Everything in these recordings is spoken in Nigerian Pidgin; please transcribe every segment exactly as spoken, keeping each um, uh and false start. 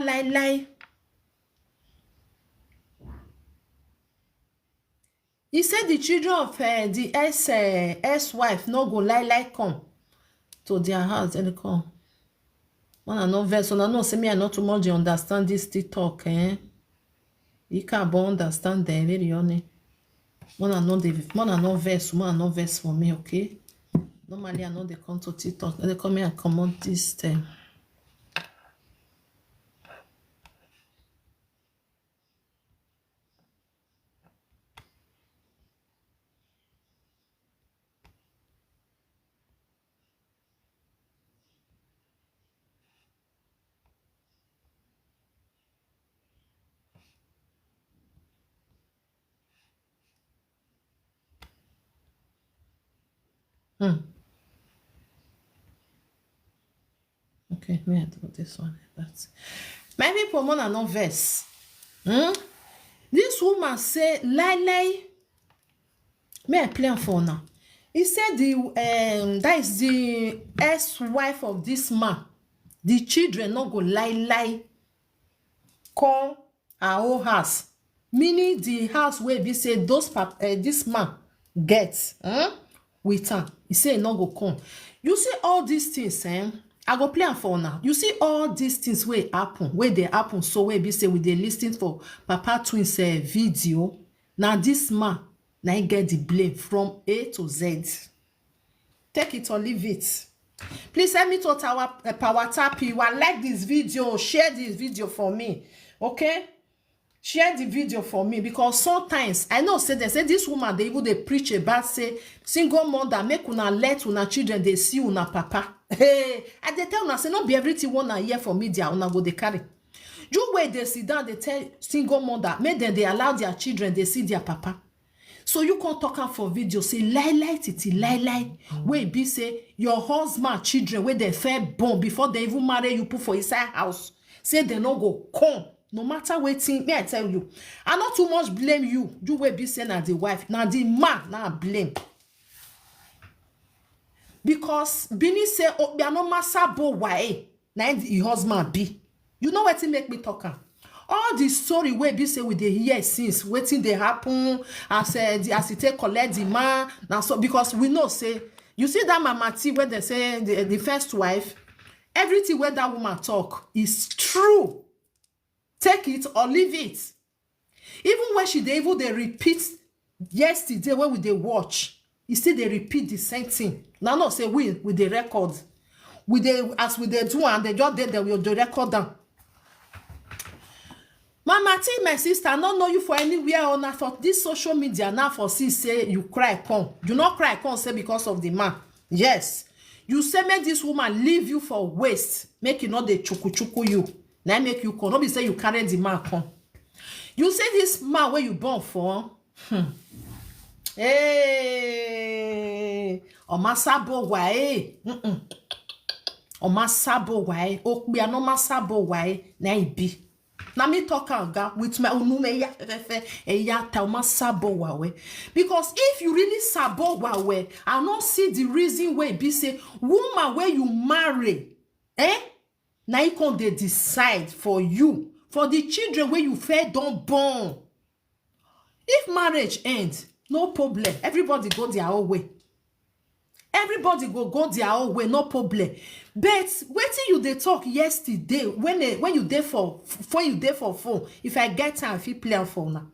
lie lie. He say the children of uh, the ex uh, ex-wife no go lie lie come to their house and come. When I no vex, una know say me I not too much dey understand this TikTok, eh? You can't but understand them very honest. When I know the when I no vex, when I no vex for me, okay? Normally I know they come to TikTok, they come here and comot this thing. Hmm. Okay, me I do this one like that. My people, mona no verse. Hmm? This woman say lie lie. Me I play am for now. He said the um that is the ex-wife of this man. The children no go lie lie. Call her whole house, meaning the house wey be say those pap uh, this man get um, with am. He say e no go come. You see all these things, eh? I go play am for una. You see all these things wey happen, wey dey happen, so wey be say we dey listen for Papa Twins uh, video. Now this man, now he get the blame from A to Z. Take it or leave it. Please help me to our uh, power tap you. I like this video. Share this video for me. Okay? Share the video for me because sometimes I know say they say this woman they even they preach about say single mother make una let una children they see una papa. Hey, I they tell una say not be everything one I hear for media una go they carry. You where they sit down they tell single mother make them they allow their children they see their papa. So you come talk am for video say lie lie titi lie lie wey e be say your husband children wey dem first born before dem even marry you put for inside house say dem no go come no matter wetin me I tell you. I no too much blame you, you wey be say na the wife, na the man na I blame. Because Bini say Obiano Masabo Wae na im the husband be. You know wetin make me talk am? All the story wey be say we dey hear since wetin dey happen as uh, the, as e take collect the man na so because we know say you see that mama T wey dey say the, the first wife, everything wey that woman talk is true. Take it or leave it. Even when she dey even dey repeat yesterday wey we dey watch, e still dey repeat the same thing. Na no say we we dey record, we dey as we dey do am, dey just dey there we dey record am. Mama T, my sister, I no know you for anywhere or na for this social media now for see say you cry come. You no cry come say because of the man. Yes, you say make this woman leave you for waste, make you no dey chuku chuku you. Na im make you come. No be say you carry the man come. You see this man wey you born for? Hmm. Hey, Omasabo Wae. Mm-mm. Omasabo Wae. Okpia no Masabo Wae. Na e be. Na me talk am ga with my unume ya fefefe eya ta Omasabo Wawe. Because if you really sabo Wawe, I no see the reason wey be say woman wey you marry, eh? Na e come dey decide for you, for the children wey you fair don born. If marriage end, no problem. Everybody go their own way. Everybody go go their own way, no problem. But wetin you dey talk yesterday when eh, when you dey for when you dey for phone, if I get time, I fit play am for una.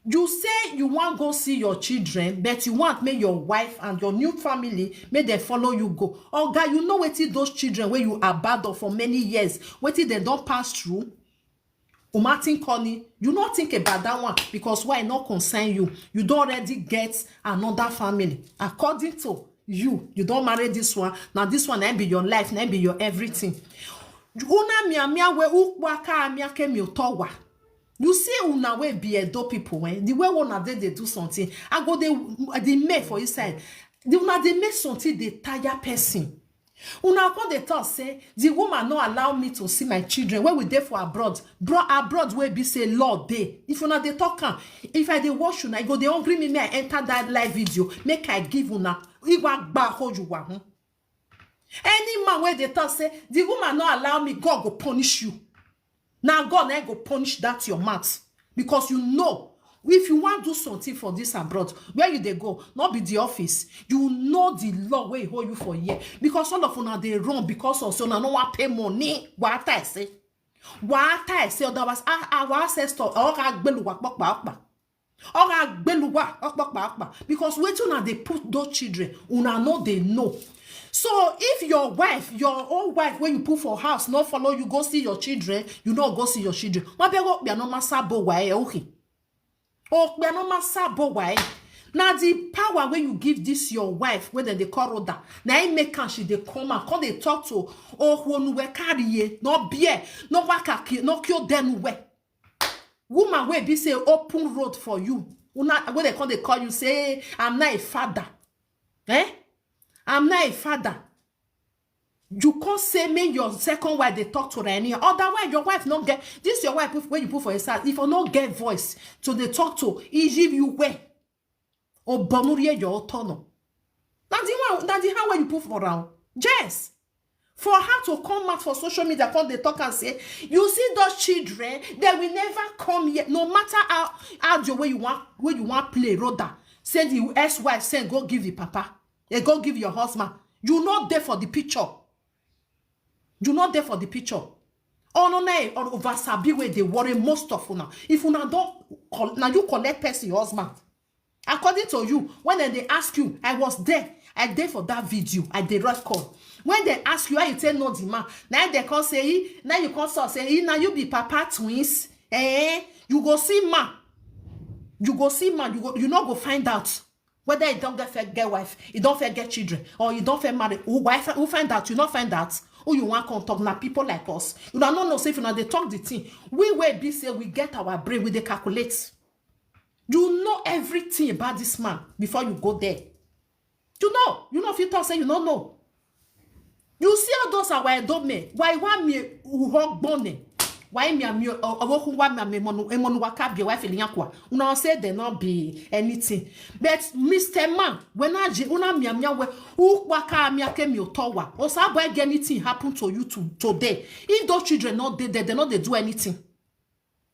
You say you wan go see your children, but you want make your wife and your new family make dem follow you go. Oga, you know wetin those children wey you abandon for many years, wetin dem don pass through? Umatin Connie, you no think about that one because why e no concern you? You don already get another family. According to you, you don marry this one. Now this one na be your life, na be your everything. Una mia mia we ukpaka mia ke mi otowa. You see una wey be Edo people, eh? The way una dey dey do something, I go dey the men for inside. The una dey make something dey tire person. Una come dey talk say the woman no allow me to see my children wey we dey for abroad. Bro, abroad wey be say law dey. If una dey talk am, if I dey watch una, e go dey hungry me, make I enter that live video, make I give una. Igwa gba hoju wa. Hmm. Any man wey dey talk say the woman no allow me, God go punish you. Na God na go punish that your mouth, because you know, if you wan do something for this abroad, where you dey go, not be the office. You know the law wey hold you for here, because all of una dey run because of say una no wan pay money. Wata ese, wata ese. Otherwise, ah, ah, our ancestor, oga gbeluwa pokpa okpa. Oga gbeluwa okpokpa okpa. Because wetin una dey put those children, una no dey know. So if your wife, your own wife wey you put for house, no follow you go see your children, you no go see your children. Wọn bẹ go pe anoma sabo wa e oke. O pe anoma sabo wa e. Na the power wey you give this your wife wey dem dey call Rhoda, na im make am she dey come out, come dey talk to Ohuonuwe Kariye, no beer, no waka ki, no kyo denuwe. Woman wey be say open road for you, una wey dem come dey call you say, "I'm not a father." Eh? "I'm not a father." You come say make your second wife dey talk to her anyhow. Otherwise, your wife no get, this your wife wey you put for inside, if you no get voice to dey talk to, e give you way. Obonurie your turn. Na the one, na the hand wey you put for am. Yes. For her to come out for social media, come dey talk and say, "You see those children, they will never come here." No matter how audio wey you want, wey you want play, Rhoda, say the ex-wife send go give the papa, they go give your husband. You no dey for the picture. You no dey for the picture. Oh no, na over sabi wey dey worry most of una. If una don col-, na you collect person husband. According to you, when dem dey ask you, I was there. I dey for that video. I dey record. When dem ask you how you take know the man, na dem come say, "He," na you come talk say, "He, na you be papa twins." Eh, you go see man. You go see man. You go, you no go find out whether he don get, first get wife, he don first get children, or he don first marry. Who, why fi-, who find out? You no find out. Who you wan come talk? Na people like us. Una no know say if una dey talk the thing, we wey be say we get our brain, we dey calculate. You know everything about this man before you go there. You know, you no fit talk say you no know. You see all those our Edo men, why, why me uho gbone? Why me ami o-, owoku wa me ami emonu, emonu wa ka bi wa fili yankwa? Una say they no be anything. But Mister Man, when I je, una mi ami we, u wa ka mi ake mi otowa. Osa boy, anything happen to you to, today? If those children not dead, they, they not dey do anything.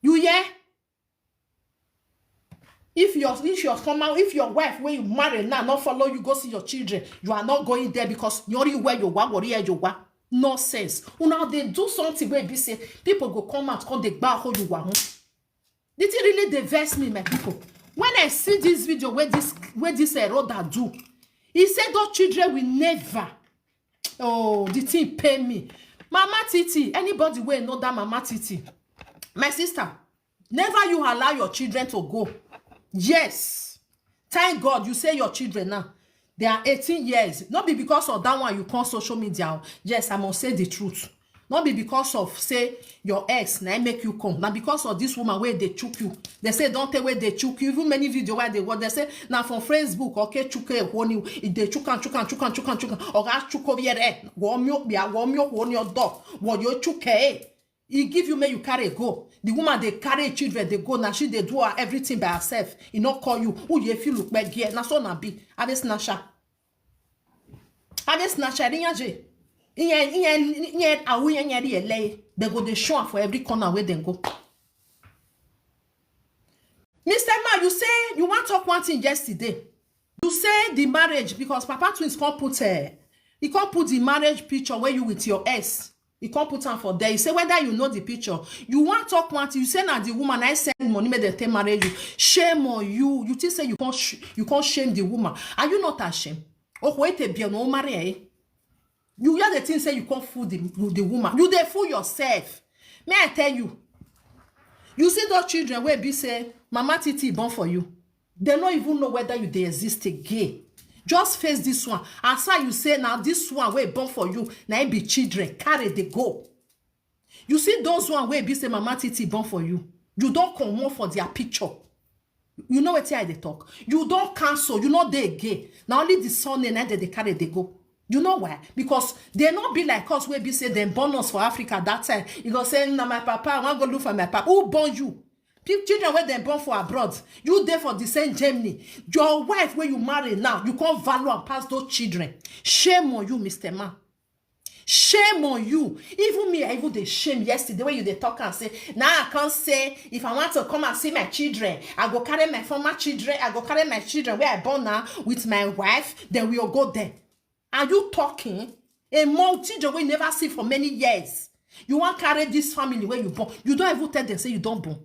You hear? If your, if your former, if your wife wey you marry now not follow you go see your children, you are not going there because you're where you wa, worry you wa. Nonsense. Una dey do something wey be say people go come out, come dey gba hold you wa. The thing really dey vex me, my people. When I see this video where this, where this uh, Rhoda do, he said those children will never. Oh, the thing pain me. Mama Titi, anybody wey know that Mama Titi, my sister, never you allow your children to go. Yes. Thank God you say your children now, they are eighteen years. Not be because of that one you come social media. Yes, I must say the truth. Not be because of say your ex na make you come. Now because of this woman where they chook you. They say don't tell where they chook you. Even many video where they what they say now from Facebook, okay, chuke woni, if they chukan chukan chukan chukan chukan, or ask chuko yere, womyo bia womyo woni odo, what you chuke. He give you, may you carry go. The woman they carry children, they go. Now she they do her everything by herself. He not call you. Who you feel look back here? Now so na be. Have a snatcher. Have a snatcher. Iye, iye, iye, iye, awu, iye, iye, iye, lay. They go, they show up for every corner where they go. Mister Man, you say you want talk one thing yesterday. You say the marriage, because Papa Twins can't put, uh, he can't put the marriage picture where you with your ex. He can't put am for there. He say whether you know the picture, you want talk one thing. You say now the woman I send money make they take marriage you. Shame on you. You think say you can't sh-, you can't shame the woman. Are you not ashamed? Okwete bi no marry, eh? You hear the thing say you can't fool the, the woman. You dey fool yourself. May I tell you? You see those children where be say Mama Titi born for you. They no even know whether you they exist again. Just face this one. As how you say now this one wey born for you, now it be children, carry they go. You see those one wey be say Mama Titi born for you, you don't come one for their picture. You know what I they talk? You don't cancel, you know they gay. Now only the son and then they carry they go. You know why? Because they not be like us wey be say them born us for Africa that time. You go say, "Na my papa, I want go look for my papa." Who born you? Pe-, children wey dem born for abroad, you dey for the same Germany. Your wife wey you marry now, you can't value and pass those children. Shame on you, Mister Man. Shame on you. Even me, I even dey shame yesterday when you dey talk and say, now I can't say, if I want to come and see my children, I go carry my former children, I go carry my children where I born now with my wife, then we will go there. Are you talking? A multi children we never see for many years. You want carry this family where you born. You don't even tell them say you don't born.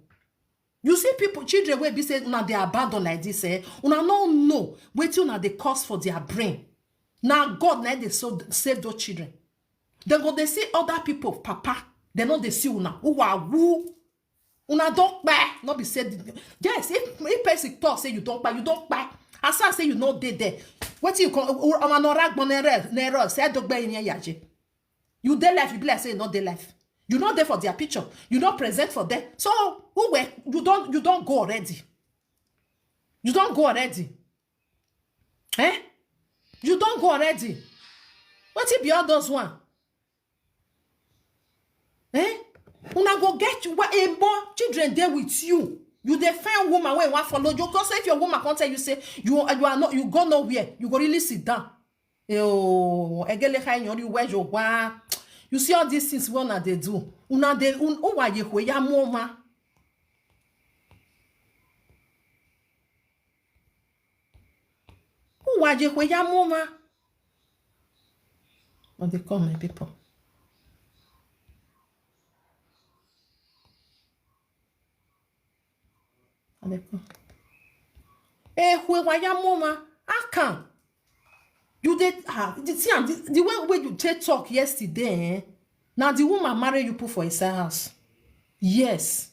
You see people, children wey be say una dey abandon like this, eh? Una no know wetin una dey cause for their brain. Na God na dey so save those children. Dem go dey see other people, papa. Dem no dey see una. Who are who? Una don kpai. No be say, yes, if, if person talk say you don kpai, you don kpai. As I say you no dey there. Wetin you come, una no rag bone nero, say dogbe yin yaje. You dey life, you be like say you no dey life. You no dey for their picture. You no present for them. So who were you don, you don go already. You don go already. Eh? You don go already. Wetin be all those one? Eh? Una go get you where a more children dey with you. You dey find woman wey wan follow you. Because if your woman come tell you say you, you are not, you go nowhere, you go really sit down. Oh, egele ka yan ri we yo wa. You see all these things wey una dey do. Una dey un o wa ye ko ya mo ma. O wa ye ko ya mo ma. What they call my people? What they call? Eh, we wa ya mo ma. How can? You dey, ah, the thing, the, the way wey you take talk yesterday, eh? Now the woman marry you put for inside house. Yes.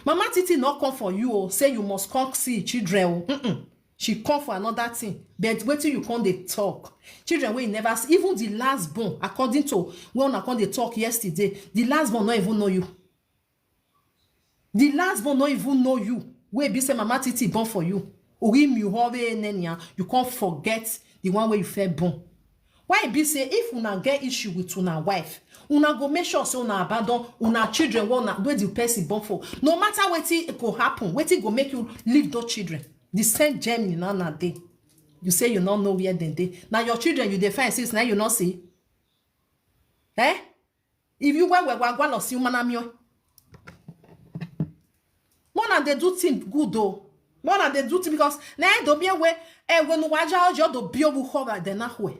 Mama Titi not come for you, oh, say you must come see children, oh. Mm-mm. She come for another thing. But wetin you come dey talk? Children wey you never see, even the last born, according to when una come dey talk yesterday, the last born no even know you. The last born no even know you. Wey be say Mama Titi born for you. Ori mi ho be nenia, you can't forget the one where you feel born. Why e be say if una get issue with una wife, una go make sure say una abandon una children wey una wey the person born for. No matter wetin go happen, wetin go make you leave those children. The same Germany na na dey. You say you no know where dem dey. Na your children you dey find since now you no see. Eh? If you well well well well see woman am you. More than they do thing good though. More than they do thing because na e do be where eh when waja ojo do be obu cover the na we.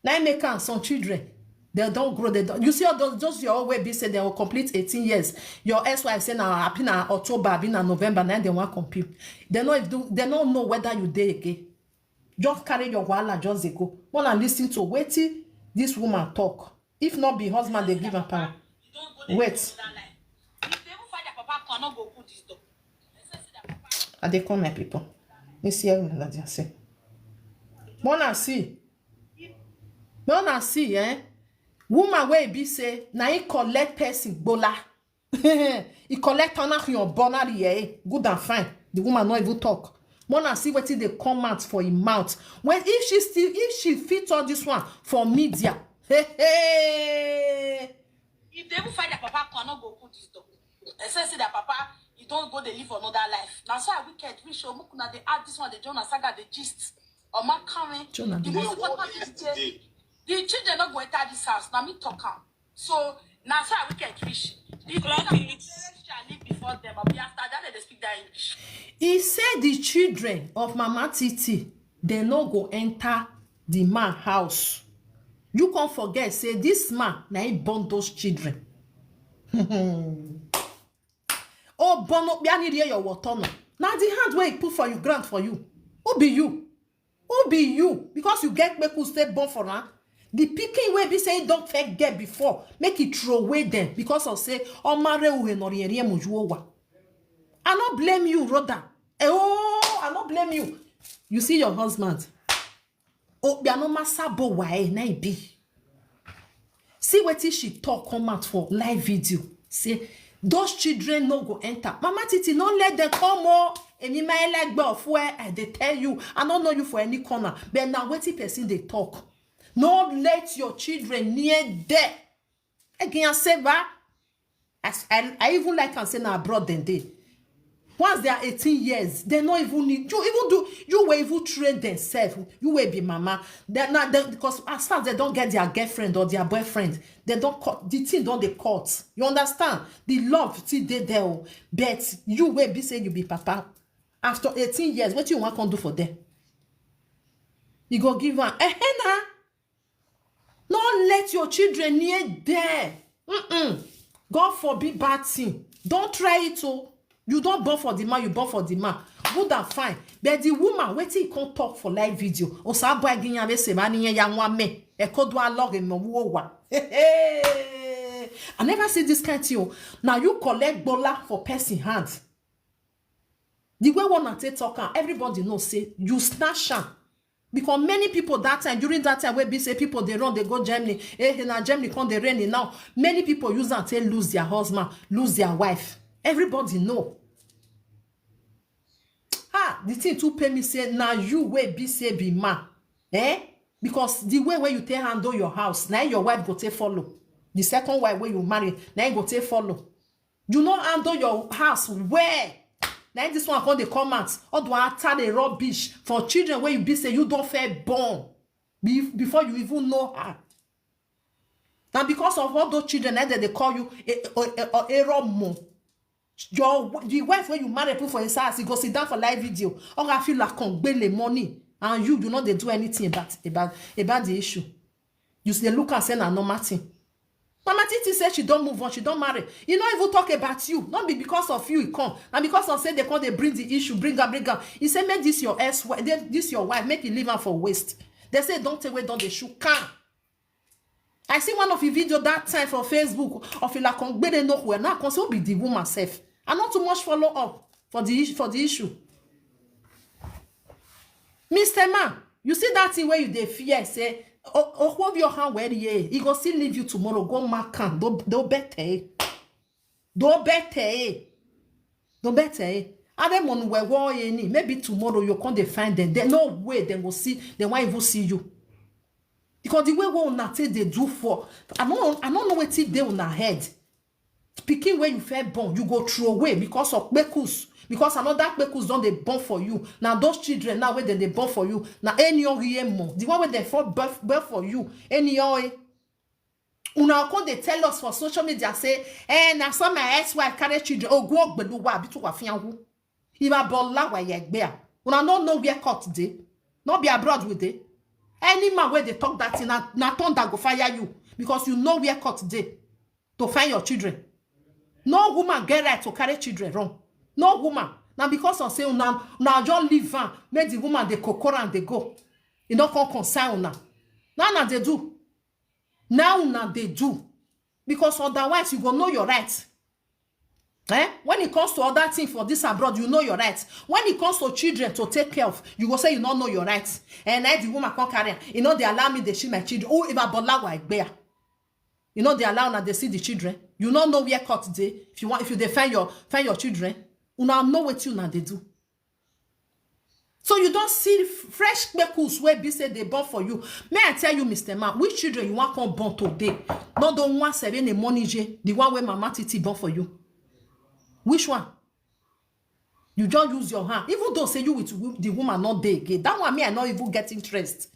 Na e make am some children. They don't grow. They don't. You see all those, just your own way be say they will complete eighteen years. Your ex-wife say na happy na October, happy na November, now they want compete. They no do. They don't know whether you dey again. Just carry your wahala, just dey go. More than listen to wetin this woman talk. If not be husband, they give her power. Wait. I dey come, my people. You see everything that they say. Mona see. Mona see, eh? Woman wey be say na he collect person gbola. He collect on your bonari, eh? Good and fine. The woman not even talk. Mona see wetin dey come out for him mouth. When if she still, if she fit all this one for media, hey, hey. If they even find their papa, I no go put this dog. I say, see that papa, you don't go dey live another life. Now so I wicked, we show Mukuna they add this one, the Jonah saga, the gist. Or my coming. Jonah, the most important thing is say, the children not go enter this house. Now me talk am. So now so I wicked, wish. The parents shall live before them, but be after that they speak that English. He said the children of Mama Titi, they no go enter the man house. You can't forget, say this man, now he born those children. Oh, bono, biani rie your water no. Now the hand where he put for you, grant for you. Who be you? Who be you? Because you get make who stay born for now. The picking wey be say he don't fake get before, make it throw away them because of say, oh, mare uhe no rie rie mo ju owa. I no blame you, Rhoda. Eh, oh, I no blame you. You see your husband. Oh, they are no masabo why na e be. See wetin she talk come out for live video. Say, those children no go enter. Mama Titi, no let them come, oh. Emi ma elegbe of where I dey tell you. I don't know you for any corner. But now wetin person dey talk. No let your children near there. Again, I say, ba. I, s- I, I even like and say na abroad dem dey. Once they are eighteen years, they no even need you. Even do you will even train themselves. You will be mama. They're not they, because as far as they don't get their girlfriend or their boyfriend, they don't cut the thing don't they cut. You understand? The love still dey there. Oh. But you will be say you be papa. After eighteen years, what you want can do for them? You go give am. Eh, eh, na. No let your children near there. Mm-mm. God forbid bad thing. Don't try it. Oh. You don't born for the man, you born for the man. Good and fine. But the woman, wait till you come talk for live video. Osa boy ginyame se mani ya wame. Eko do alog e mo wo wa. I never see this kind thing. Oh. Now you collect bola for person hand. The way one take talk am, everybody know say you snatch am. Because many people that time, during that time, wey be say people dey run, dey go Germany, eh, eh, na Germany come dey reign now. Many people use am take lose their husband, lose their wife. Everybody know. Ah, the thing too pay me say na you wey be say be man, eh? Because the way wey you take handle your house, na your wife go take follow. The second wife wey you marry, na him go take follow. You no handle your house well. Na this one come dey come out. All the one after the rubbish for children wey you be say you don fair born be- before you even know her. Na because of all those children, eh, dem dey call you a, a, a, a error mom. Your the wife wey you marry put for inside house, e go sit down for live video. Oga feel like come gbele money, and you you no dey do anything about about about the issue. You dey look am say na normal thing. Mama Titi say she don move on, she don marry. E no even talk about you. No be because of you e come. Na because of say they come dey bring the issue, bring am, bring am. E say make this your ex, this your wife, make e leave am for waste. They say don take wey don dey shook am. I see one of the video that time for Facebook of Ilakongbede no well. Now I come say who be the woman sef. I not too much follow up for the issue for the issue. Mister Man, you see that thing where you dey fear say oh oh hold your hand where ye, he go still leave you tomorrow. Go mark am. Do do better. Eh? Do better. Eh? Do better. Eh? Are money where war any? Maybe tomorrow you come dey find them. There no way they go see. They won't even see you. Because the way we una take dey do for, I no I no know wetin dey una head. Pikin wey you fair born, you go throw away because of kpekus. Because another kpekus don dey born for you. Na those children now wey dem dey born for you, na any orie mo. The one wey dem for birth birth for you, any orie. Una come dey tell us for social media say, eh, na so my ex-wife carry children. Ogun ogbeluwa abi to wa fianwu. Iba bola wa ye gbe a. Una no know where court dey. No be abroad we dey. Any man wey dey talk that thing, na, na thunder go fire you because you know where court dey to find your children. No woman get right to carry children run. No woman. Na because of say una una just leave am, make the woman dey kokoro and dey go. E no come concern una. Na una dey do. Na una dey do. Because otherwise you go know your right. Eh? When it comes to other things for this abroad, you know your right. When it comes to children to take care of, you go say you don't know your right. And now the woman can't carry am. You know they allow me to see my children. Oh, if I bother, I bear. You know they allow now they see the children. You don't know where court dey. If you want, if you dey find your find your children, you now know what you now they do. So you don't see f- fresh kpekus wey be say they born for you. May I tell you, Mister Man, which children you want come born today? Not the one seven the money je, the one where Mama Titi born for you. Which one? You just use your hand. Even though say you with wo- the woman not dey again. That one me I not even get interest.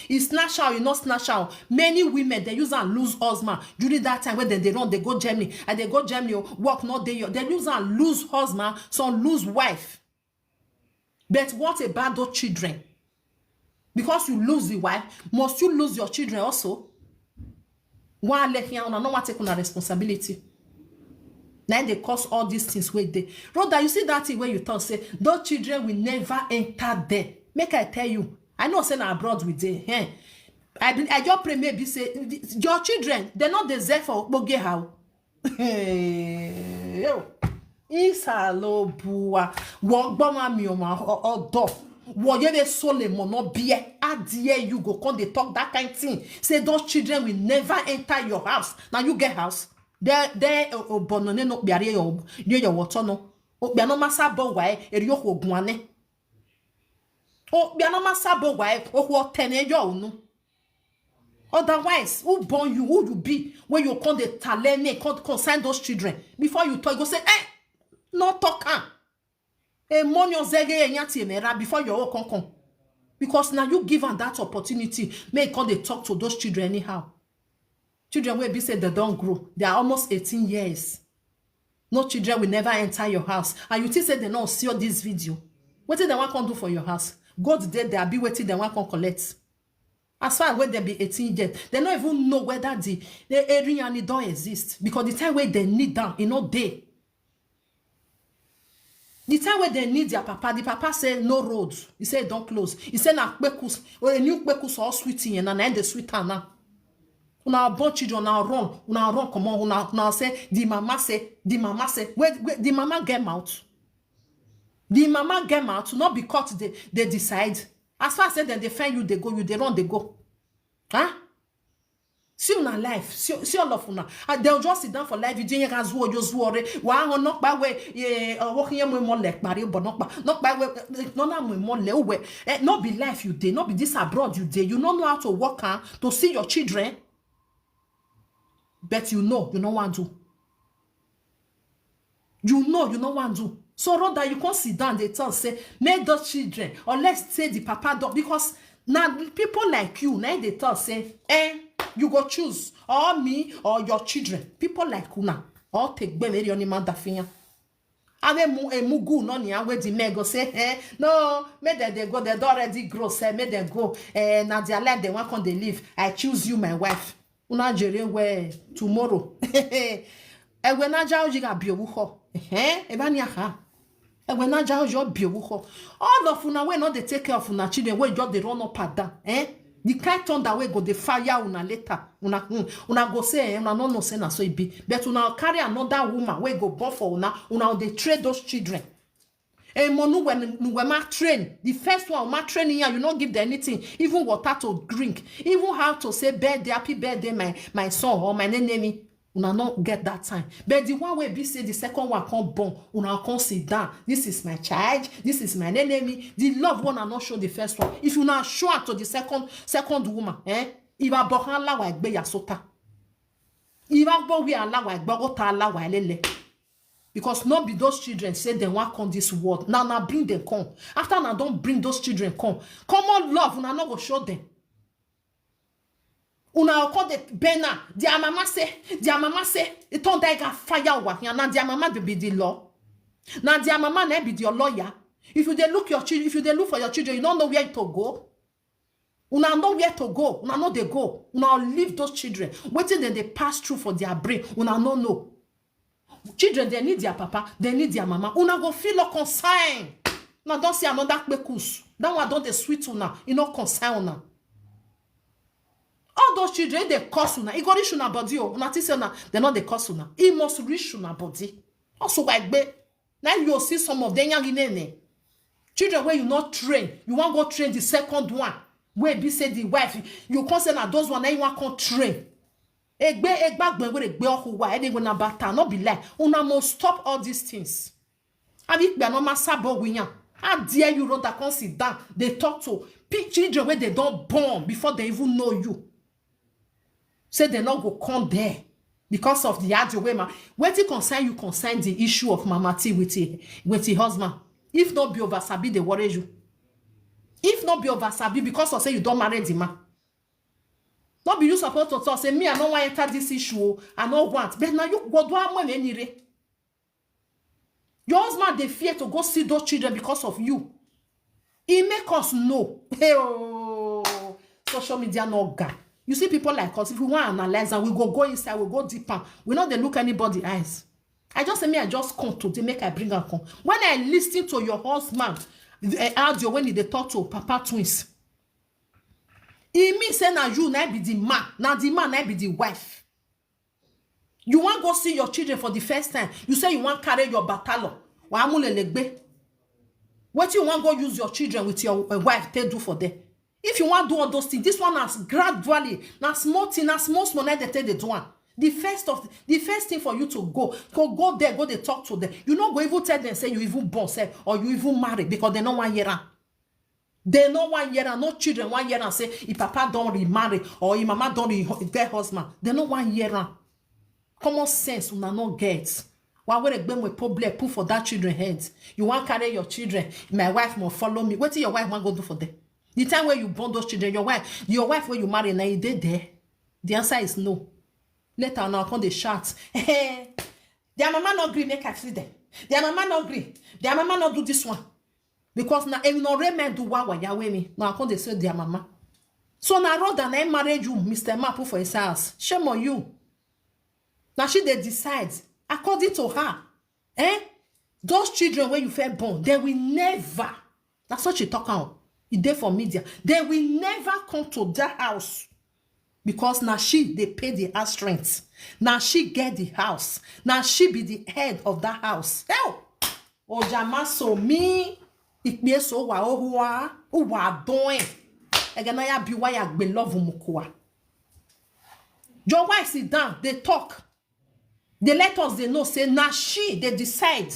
E snatch out, e no snatch out. Many women they use and lose husband during that time when they, they run, they go Germany and they go Germany, oh, work not dey. They use and lose husband, some lose wife. But what about those children? Because you lose the wife, must you lose your children also? Why let here una no want take una responsibility? Now they cause all these things wey dey. Brother, you see that thing where you talk say those children will never enter there. Make I tell you, I know say na abroad we dey. Eh? I been, I just pray maybe say your children they not deserve for Boge how. Yo. Isalobuwa. Wo gboma mi o ma odo. Wo ye be sole mo no bie. Adie you go come dey talk that kind thing. Say those children will never enter your house. Now you get house. There there obono ne no biare yo ye yo woto no. O bia no masa bo wa e eri yo ko guane. O bia no masa bo wa e o ko tene yo unu. Otherwise, who born you? Who you be? When you come the talent, come concern those children. Before you talk, you go say, eh, no talk am. E money ozege e nyati emera before your own come come. Because now you give am that opportunity, make e come dey talk to those children anyhow. Children wey be say they don grow, they are almost eighteen years. No children will never enter your house. And you think say they no see all this video? Wetin dem wan come do for your house? Goat dey there, abi wetin dem wan come collect? As far as wey dem be eighteen years, dem no even know whether the, the area ni don exist, because the time wey dem need am, e no dey. The time wey dem need their papa, the papa say no road. He say e don close. He say na kpekus, or a new kpekus or sweet thing, na na im dey sweet am now. Una born children, una run, una run comot, una, una say the mama say, the mama say, wait, wait, the mama get mouth. The mama get mouth, not be court dey, dey decide. As far as say dem dey find you, dey go, you dey run, dey go. Huh? See una life, see, see all of una. And they'll just sit down for live video, you guys who just worry. Wa ho no pa we, ye, uh, walking ye mo le pari, but no pa, no pa we, eh, no na mo mo le we. Eh, no be life you dey, no be this abroad you dey. You no know how to work, huh? To see your children. But you know, you no wan do. You know, you no wan do. So rather you come sit down, dey tell say, make those children, or let's say the papa don, because na people like you, na dey tell say, eh, you go choose, or me, or your children. People like una, or take gbemeri on man dafiyan. Ave mu emugu no ni awe the men go say, eh, no, make dem dey go, dem don already grow, say, make dem go. Eh, na their life dem wan come dey live. I choose you, my wife. Una jere well tomorrow. Ewe na ja oji ga bi owu ho. Eh, eba ni aha. Ewe na ja oji o bi owu ho. All of una wey no dey take care of una children, wey just dey run up and down, eh? The kind thunder wey go dey fire una later. Una, hmm, una go say, eh, una no know say na so e be. But una carry another woman wey go born for una, una dey train those children. Emo nu we, nu we ma train. The first one ma train ya, you no give them anything, even water to drink, even how to say birthday, happy birthday, my, my son or my name. Una no get that time. But the one wey be say the second one come born, una come sit down. This is my child, this is my enemy. The love one I not show the first one. If you now show am to the second, second woman, eh? Iba bohan lawa egbe yasota. Iba bo wi alawa egbe gota alawa elele. Because no be those children say dem wan come this world. Now, now bring them come. After now, don't bring those children come. Common love, una no go show them. Una go come dey bend am. Their mama say, their mama say, e turn that guy fire over here. Now their mama dey be the law. Now their mama na be your lawyer. If you dey look your children, if you dey look for your children, you don't know where to go. Una know where to go. Una no dey go. Una leave those children. Wetin dem dey pass through for their brain, una no know. Children, they need their papa, they need their mama. Una go feel no concern. Una don see another kpekus. That one don dey sweet una. E no concern una. All those children, they curse una. E go reach una body o. Una think say una, they no dey curse una. E must reach una body. Also, why gbe? Now you see some of them young in nene. Children where you not train, you wan go train the second one. Wey be say the wife, you come say na those one na you wan come train. Egbe, egba gbe, wey egbe oku wa, any wey na bata, no be lie. Una must stop all these things. Abi pe no ma sabo wiyan. How dare you, rather come sit down, dey talk to pe-, children wey they don born before they even know you. Say they no go come there because of the audio wey ma. Wetin concern you concern the issue of Mama T with him, with him husband? If no be over sabi dey worry you. If no be over sabi because of say you don marry the man. No be you supposed to talk say, me, I no wan enter this issue o, I no want. But now you go do am when any re. Your husband dey fear to go see those children because of you. E make us know. Hey, oh, social media no ga. You see people like us, if we wan analyze am, we go go inside, we go deep am. We no dey look anybody eyes. I just say, me, I just come today, make I bring am come. When I listen to your husband, eh, audio when he dey talk to Papa Twins, e mean say na you na be the man, na the man na be the wife. You wan go see your children for the first time. You say you wan carry your batalo. Wa amulelegbe. Wetin you wan go use your children with your, uh, wife take do for them? If you wan do all those things, this one na gradually, na small thing, na small small na dey take dey do am. The first of the first thing for you to go, go, go there, go dey talk to them. You no go even tell them say you even born sef or you even marry, because they no wan hear am. They no wan hear am. No children wan hear am say if papa don remarry or if mama don re-, get husband. They no wan hear am. Common sense una no get. Why would a gbem with problem put for that children head? You want carry your children? My wife must follow me. What your wife want go do for them? The time where you born those children, your wife, your wife where you marry now, you did there. The answer is no. Later on, I come the shout. Hey, their mama not agree make I see them. Their mama not agree. Their mama not do this one. Because now, if no men do what why me. Now I come they say their mama. So now rather than I marry you, Mister Mapu for his house. Shame on you. Now she they decide according to her. Eh? Those children where you feel born, they will never. That's what she talk out. It there for media. They will never come to that house because now she they pay the house rent. Now she get the house. Now she be the head of that house. Hell, Ojama so me. It be so wa ohua uwa doing. Egana ya be why I be love mukua. Your wife sit down. They talk. They let us they know say now she they decide.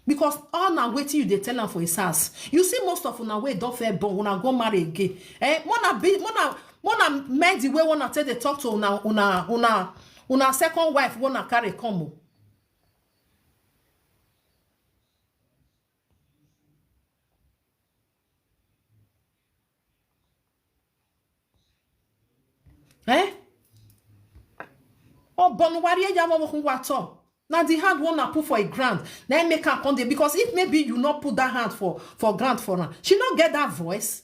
Because all now waiting you they tell her for his house. You see most of una way don't fair born una go marry again. Eh, mona be mona mona made the way wanna tell they talk to una una una una second wife wanna carry come. Eh? Oh, bon wari ya mo kun wato. Now the hand one I put for a grant. Now I make her come there because if maybe you not put that hand for for grant for her, she not get that voice.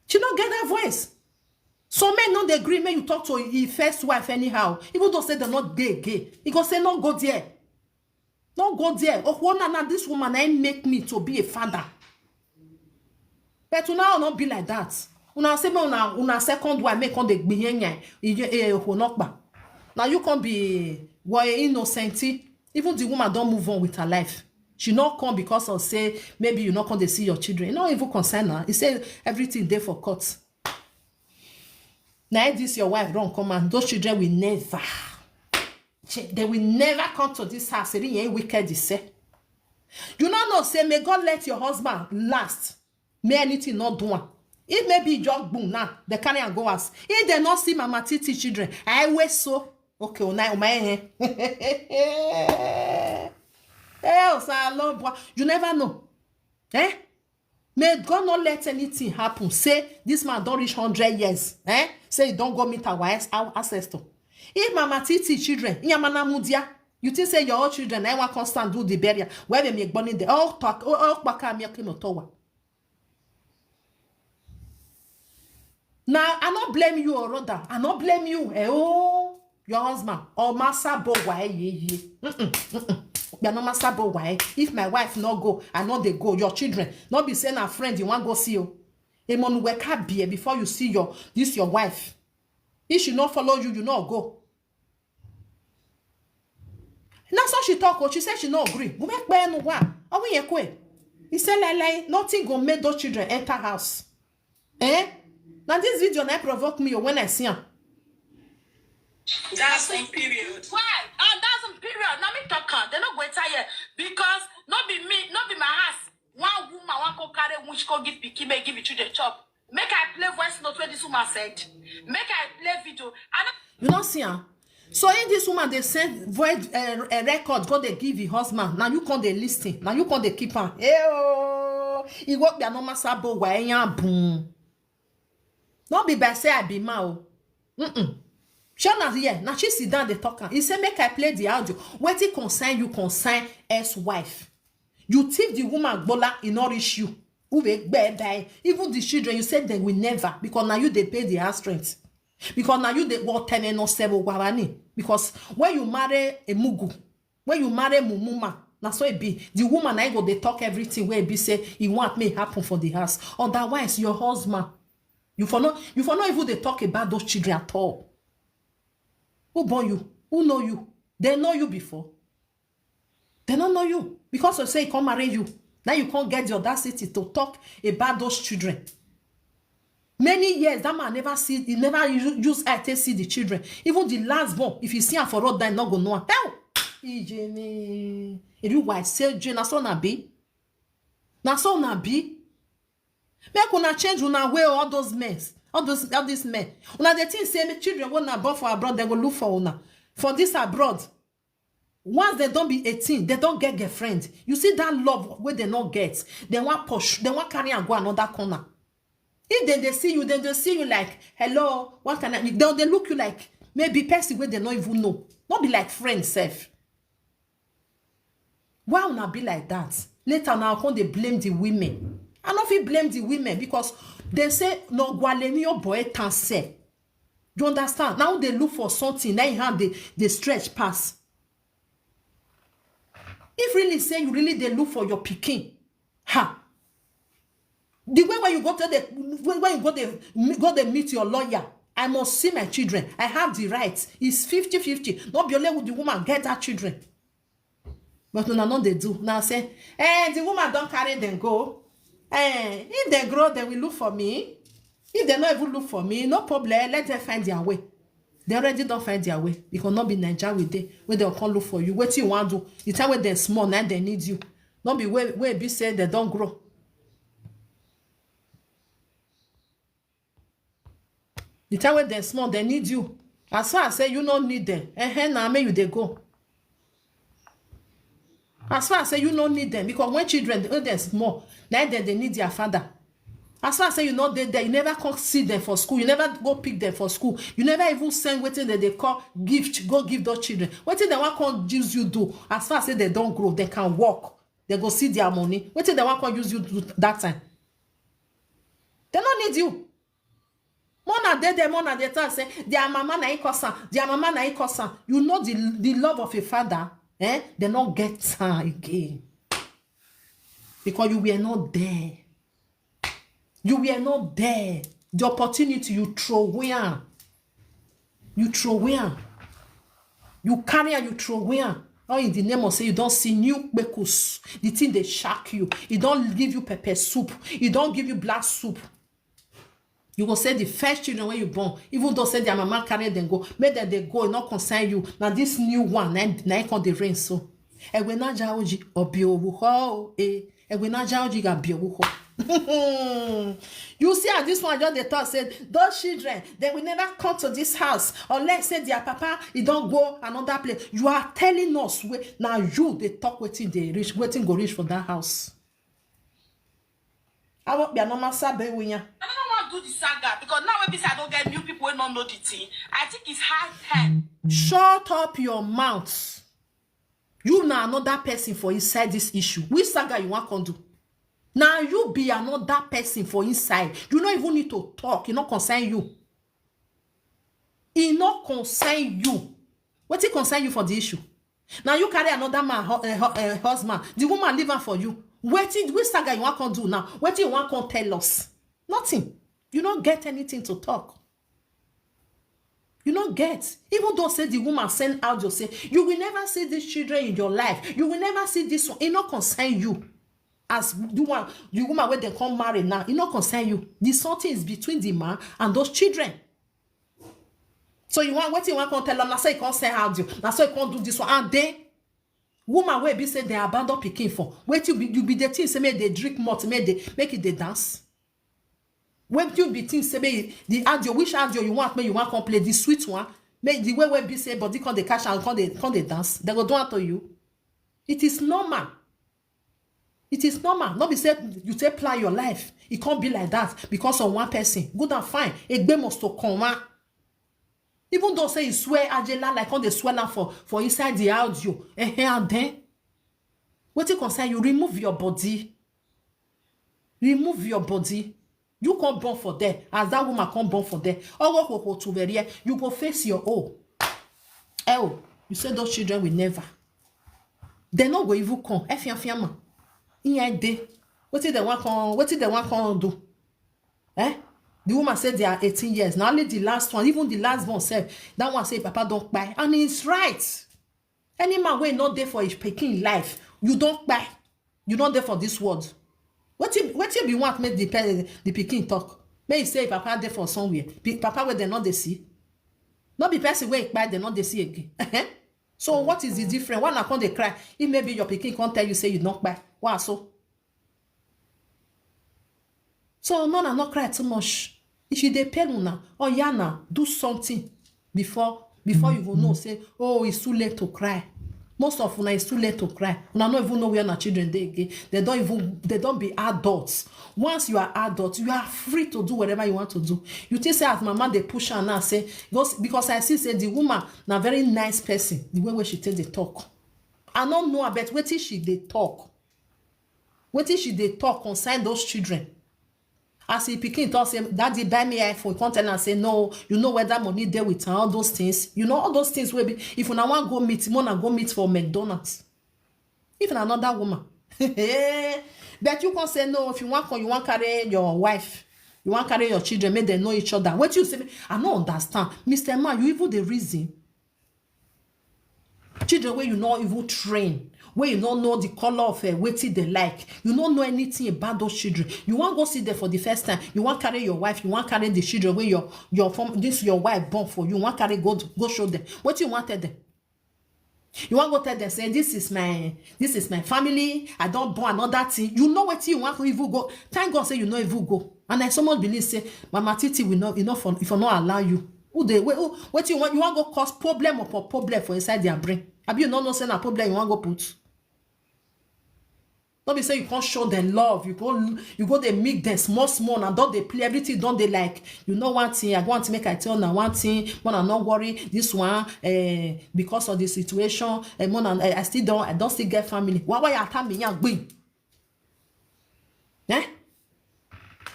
She not get that voice. So men not agree. May you talk to his first wife anyhow. Even though say they're not gay, gay. He go say no go there. No go there. Oh, one and this woman I make me to be a father. But una will not be like that. Una say me una una second wife make on the gbinyanya. Iye eh honokpa. Now you can be why innocent. Even the woman don't move on with her life. She not come because of say maybe you not come to see your children. You not even concern her. He say everything there for court. Now this your wife run come and those children will never. They will never come to this house. They ain't wicked. They say. You not know say may God let your husband last. May anything not do one. If maybe you just boom now, they carry and go us. If they not see Mama Titi children, I always so okay. Oh, now my hand. Eh, Osa Lord, you never know. Eh? May God not let anything happen. Say this man don't reach hundred years. Eh? Say you don't go meet our ancestor. If Mama Titi children, Yamana Mudia, you think say your own children, I want constant do the burial. Where they make burning the all talk, all back me came tower. Now I not blame you or rather, I not blame you. Eh, oh, your husband or massa boy why ye ye. You no massa boy why. If my wife not go, I know they go. Your children not be saying a friend you want go see you. Emmanuel can be before you see your this your wife. If she not follow you, you not go. Now so she talk, oh, she said she no agree. We make pen wa. Are we equal? He said like like nothing go make those children enter house. Eh? Now this video now provoke me when I see her. That's in period. Why? And that's in period. Now me talk her. They no go enter here because not be me, not be my house. One woman want to carry which go give pikin, may give it to the chop. Make I play voice note where this woman said. Make I play video. I don't You don't see her. So if this woman they send void uh, a record, go they give the husband. Now you can't they listen. Now you can't they keep her. Hey, oh, it work be a normal sabo why boom. Not be by say I be ma o. Mm-mm. Shona here. Now she sit down the talker. He say make I play the audio. What it concern you concern ex-wife. You thief the woman gbola, e no reach you. Who will bear die? Even the children, you said they will never because now you they pay the house rent. Because now you they what ten and no seven warani. Because when you marry a mugu, when you marry mumuma, na so it be. The woman I go they talk everything where it be say he want me happen for the house. Otherwise, your husband, you for no you for not even they talk about those children at all. Who born you? Who know you? They know you before. They don't know you because of say he can't marry you. Now you can't get the audacity to talk about those children. Many years that man never see, he never use eye to see the children. Even the last born, if you see her for road, then not go know. Tell, Ijeni, if you why say Jane, that's all na be. That's all na be. Make una change una way all those men, all those all these men. Una the thing say make children when na born for abroad, they go look for una for this abroad. Once dem don be eighteen, dem don get girlfriend. You see that love wey dem no get, dem wan push, dem wan carry am go another corner. If dem dey see you, dem dey see you like, "Hello, what can I?" Dem dey look you like maybe person wey dem no even know. No be like friend sef. Why una be like that? Later una come dey blame the women. I no fit blame the women because dem say, "No gwalemi oboe tanse." You understand? Now they look for something, na im hand dey, dey stretch pass. If really say you really dey look for your pikin, ha, the way when you go to the, when when you go the, go the meet your lawyer, "I must see my children. I have the right." It's fifty fifty. No be only the woman get that children. But una no dey do. Now say, "Eh, the woman don carry them go. Eh, if they grow, they will look for me. If they no even look for me, no problem. Let them find their way." They already don find their way. Because no be Naija we dey, wey dem come look for you. Wetin you wan do? The time wey dem small, na dem need you. No be wey, wey be say dem don grow. The time wey dem small, dem need you. As far as say you no need them, eh, na make you dey go. As far as say you no need them, because when children, when dem small, na dem dey need their father. As far as say you no dey there, you never come see them for school, you never go pick them for school, you never even send wetin dem dey call gift go give those children. Wetin dem wan come use you do? As far as say dem don grow, dem can work, dem go see their money. Wetin dem wan come use you do that time? Dem no need you. More na dey there, more na dey talk say their mama na im cause am, their mama na im cause am. You know the, the love of a father, eh? Dem no get am again. Because you were not there. You were not there. The opportunity, you throw away am. You throw away am. You carry am, you throw away am. All in the name of say you don see new kpekus. The thing dey shock you. E don give you pepper soup. E don give you black soup. You go say the first children wey you born, even though say their mama carry them go, make dem dey go, e no concern you. Na this new one, na im, na im come dey reign so. Egbe na ja oji, obi owu ho, eh. Egbe na ja oji ga bi owu ho. You see, as this one just dey talk say those children, they will never come to this house unless say their papa, e don go another place. You are telling us wey na you dey talk wetin dey reach, wetin go reach for that house. Awo kpia no ma sabe winya. I don't want to do the saga because now wey be say I don't get new people wey no know the thing, I think it's high time. Shut up your mouth. You na another person for inside this issue. Which saga you wan come do? Now you be another person for inside. You no even need to talk. E no concern you. E no concern you. Wetin concern you for the issue? Now you carry another man hu-, eh, hu-, eh, husband. The woman leave am for you. Wetin, which saga you wan come do now? Wetin you wan come tell us? Nothing. You no get anything to talk. You no get. Even though say the woman send audio say, "You will never see these children in your life. You will never see this one." E no concern you. As the one, the woman wey dem come marry now, e no concern you. The something is between the man and those children. So you want, wetin you wan come tell am? Na so you come send audio. Na so you come do this one. And then, woman wey be say dem abandon pikin for, wetin you be, you be dey think say make dem drink malt, make dem, make e dey dance? Wetin you be think say make e, the audio, which audio you want make you wan come play, the sweet one? Make the way wey be say body come dey catch am, come dey, come dey dance, dem go do am to you. It is normal. It is normal. No be say you take plan your life, e come be like that because of one person. Good and fine. Egbe must to come out. Even though say you swear ajela like come dey swear am for, for inside the audio. Eh, eh, and then? Wetin concern you? Remove your body. Remove your body. You come born for there, as that woman come born for there. Owo koko to very, you go face your own. Eh oh, you say those children will never. Dem no go even come. Efiafiama. Iyan dey. Wetin dem wan come, wetin dem wan come do? Eh? The woman say they are eighteen years. Na only the last one, even the last born sef, that one say papa don kpai. And it's right. Any man wey no dey for his pikin life, you don kpai. You no dey for this world. Wetin, wetin be want make the pe-, the pikin talk? Make e say papa dey for somewhere. Pi-, papa wey dem no dey see. No be person wey kpai dem no dey see again. So what is the difference? Why una come dey cry? If maybe your pikin come tell you say you don kpai. Why so? So no, na no cry too much. If you dey pain una, oya na, do something before, before you go know say, oh, it's too late to cry. Most of una, it's too late to cry. Una no even know where una children dey again. They don't even, they don't be adults. Once you are adult, you are free to do whatever you want to do. You think say as mama dey push her now, say, because, because I see say the woman na very nice person, the way wey she take dey talk. I no know, but wetin she dey talk? Wetin she dey talk concern those children? As the pikin talk say, "Daddy, buy me iPhone," you come tell am say, "No, you know whether money dey with am," all those things. You know, all those things wey be, if una wan go meet, una go meet for McDonald's. If na another woman. But you come say, "No, if you wan come, you wan carry your wife, you wan carry your children, make dem know each other." Wetin you say? I no understand. Mister Man, you even dey reason? Children wey you no even train, wey you no know the color of, eh, wetin they like, you no know anything about those children. You wan go see them for the first time. You wan carry your wife, you wan carry the children wey your, your form, this your wife born for you, you wan carry go, go show them. Wetin you wan tell them? You wan go tell them say, "This is my, this is my family, I don born another thing." You know wetin you wan even go? Thank God say you no even go. And I so much believe say Mama Titi will not, you know, for, if I no allow you, who dey, wait, who, wetin you wan, you wan go cause problem upon problem for inside their brain? Abi you no know say na problem you wan go put? No be say you come show them love, you go, you go dey meet them small small, and don dey play, everything don dey like, you know one thing, I want to make I tell una one thing, una no worry, this one, eh, because of the situation, eh, una, eh, I still don, I don still get family. Why, why you attack me? Yan gbin. Eh?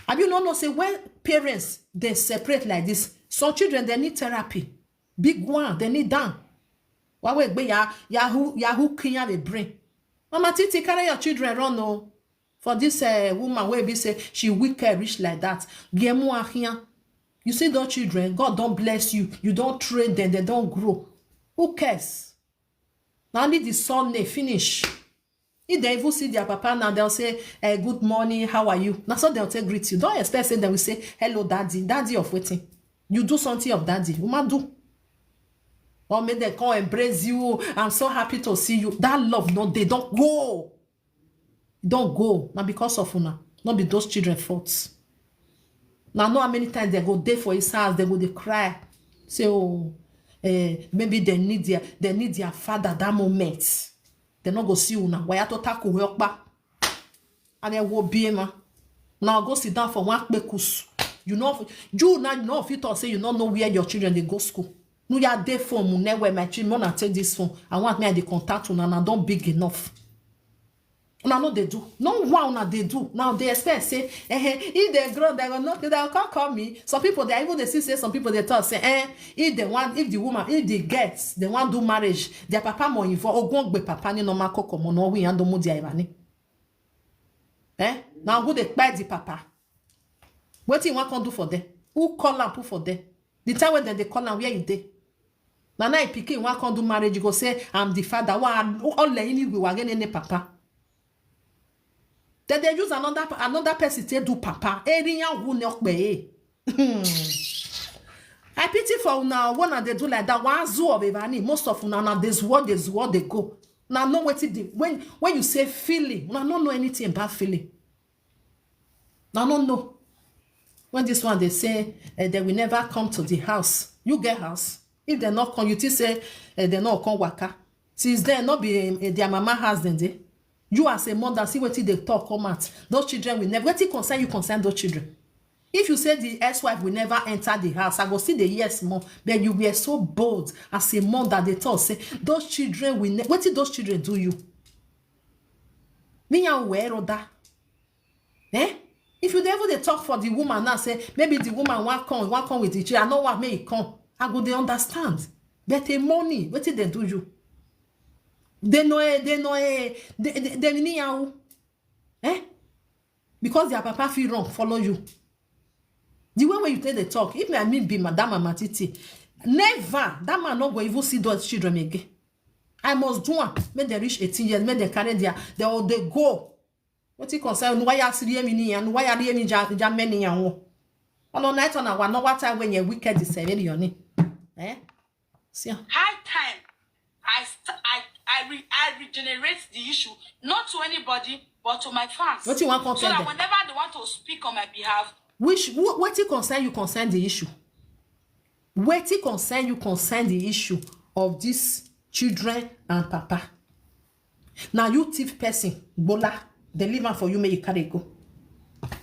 Abi you no know say when parents dey separate like this, some children they need therapy, big one, they need down. Why we gbe ya, yahoo, yahoo clean the brain? Mama Titi, carry your children run o. For this, eh, woman wey be say she wicked reach like that, gemu ahian. You see those children, God don bless you. You don train them, they don grow. Who cares? Na only the son name finish. If they even see their papa now, they'll say, "Eh, good morning, how are you?" Na so they'll take greet you. Don't expect say they will say, "Hello, daddy." Daddy of wetin? You do something of daddy. Woman do. Or make them come embrace you. "I'm so happy to see you." That love, no, they don't go. Don't go. Na because of una. Not be those children fault. Now, know how many times they go there for his house, they go, they cry. Say, "Oh, eh, maybe they need their, they need their father that moment." They no go see una. Why to tackle help back? And then wo biema. Now go sit down for one kpekus. You know, you now, you know, if you talk say you don't know where your children they go school. No, you are there for mu, ne where my children, una take this phone. I want me, I dey contact una, and I don't big enough. Una no dey do. No one una dey do. Now they expect say, eh, eh, if they grow, they go knock, they go come call me. Some people, they even they see say, some people they talk say, eh, if they want, if the woman, if they get, they want do marriage, their papa more involved. Ogun gbe papa ni no ma koko mo no wi and do mu dia ibani. Eh? Now who they kpai the papa? Wetin you wan come do for them? Who call am put for them? The time when dem dey call am, where you dey? Na now im pikin wan come do marriage, you go say, "I'm the father." Wa, all the anyway, wa gene ne papa. Then they use another, another person to do papa. Eriyan wu ne okpe e. I pity for una, when they do like that. Wa zu of evani, most of una na this what, this what they go. Now know what it dey. When, when you say feeling, una no know anything about feeling. Now no know. When this one they say, eh, they will never come to the house. You get house. If they not come, you think say, eh, they not come waka. Since then, not be, eh, their mama house then dey. You as a mother, see wetin they talk come out. Those children will never, wetin concern you concern those children. If you say the ex-wife will never enter the house, I go see the yes more. But you were so bold as a mother. They talk say those children will ne-, wetin those children do you? Me and where other? Eh? If you dey even dey talk for the woman now, say maybe the woman wan come, wan come with the children. I no want make e come. I go dey understand. But a money, wetin they do you? They know, eh, they know, eh, they, they, they anyhow. Eh? Because their papa feel wrong, follow you. The way where you take the talk, if me, I mean be Madam Mama Titi, never, that man not go even see those children again. I must do am. Make they reach eighteen years, make they carry their, they all they go. Wetin concern? Why you see me ni? And why you me ja, ja many and one? On the night on our no what time when you wicked is seven your name. Eh? See am. High time I st-, I, I, re-, I regenerate the issue, not to anybody, but to my fans. Wetin you wan come So tell that them? Whenever they want to speak on my behalf, which, wh-, wetin concern you concern the issue? Wetin concern you concern the issue of this Children and papa. Now you thief person, gbola, they leave am for you, make you carry go.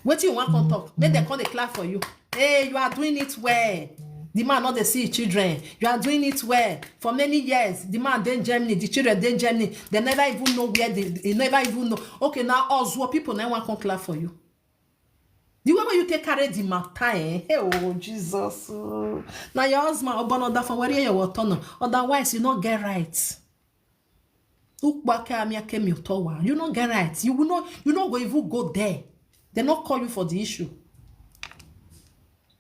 Wetin you wan come talk? Make dem come dey clap for you. Hey, you are doing it well. The man not dey see his children. You are doing it well. For many years, the man dey Germany, the children dey Germany. They never even know where they, they never even know. Okay, now us people now wan come clap for you. The way wey you take carry the matter, eh? Hey, oh, Jesus. Oh. Now your husband, open order for where you water now. Otherwise, you not get right. Ukpake amia kemi utowa. You not get right. You will not, you not go even go there. They not call you for the issue.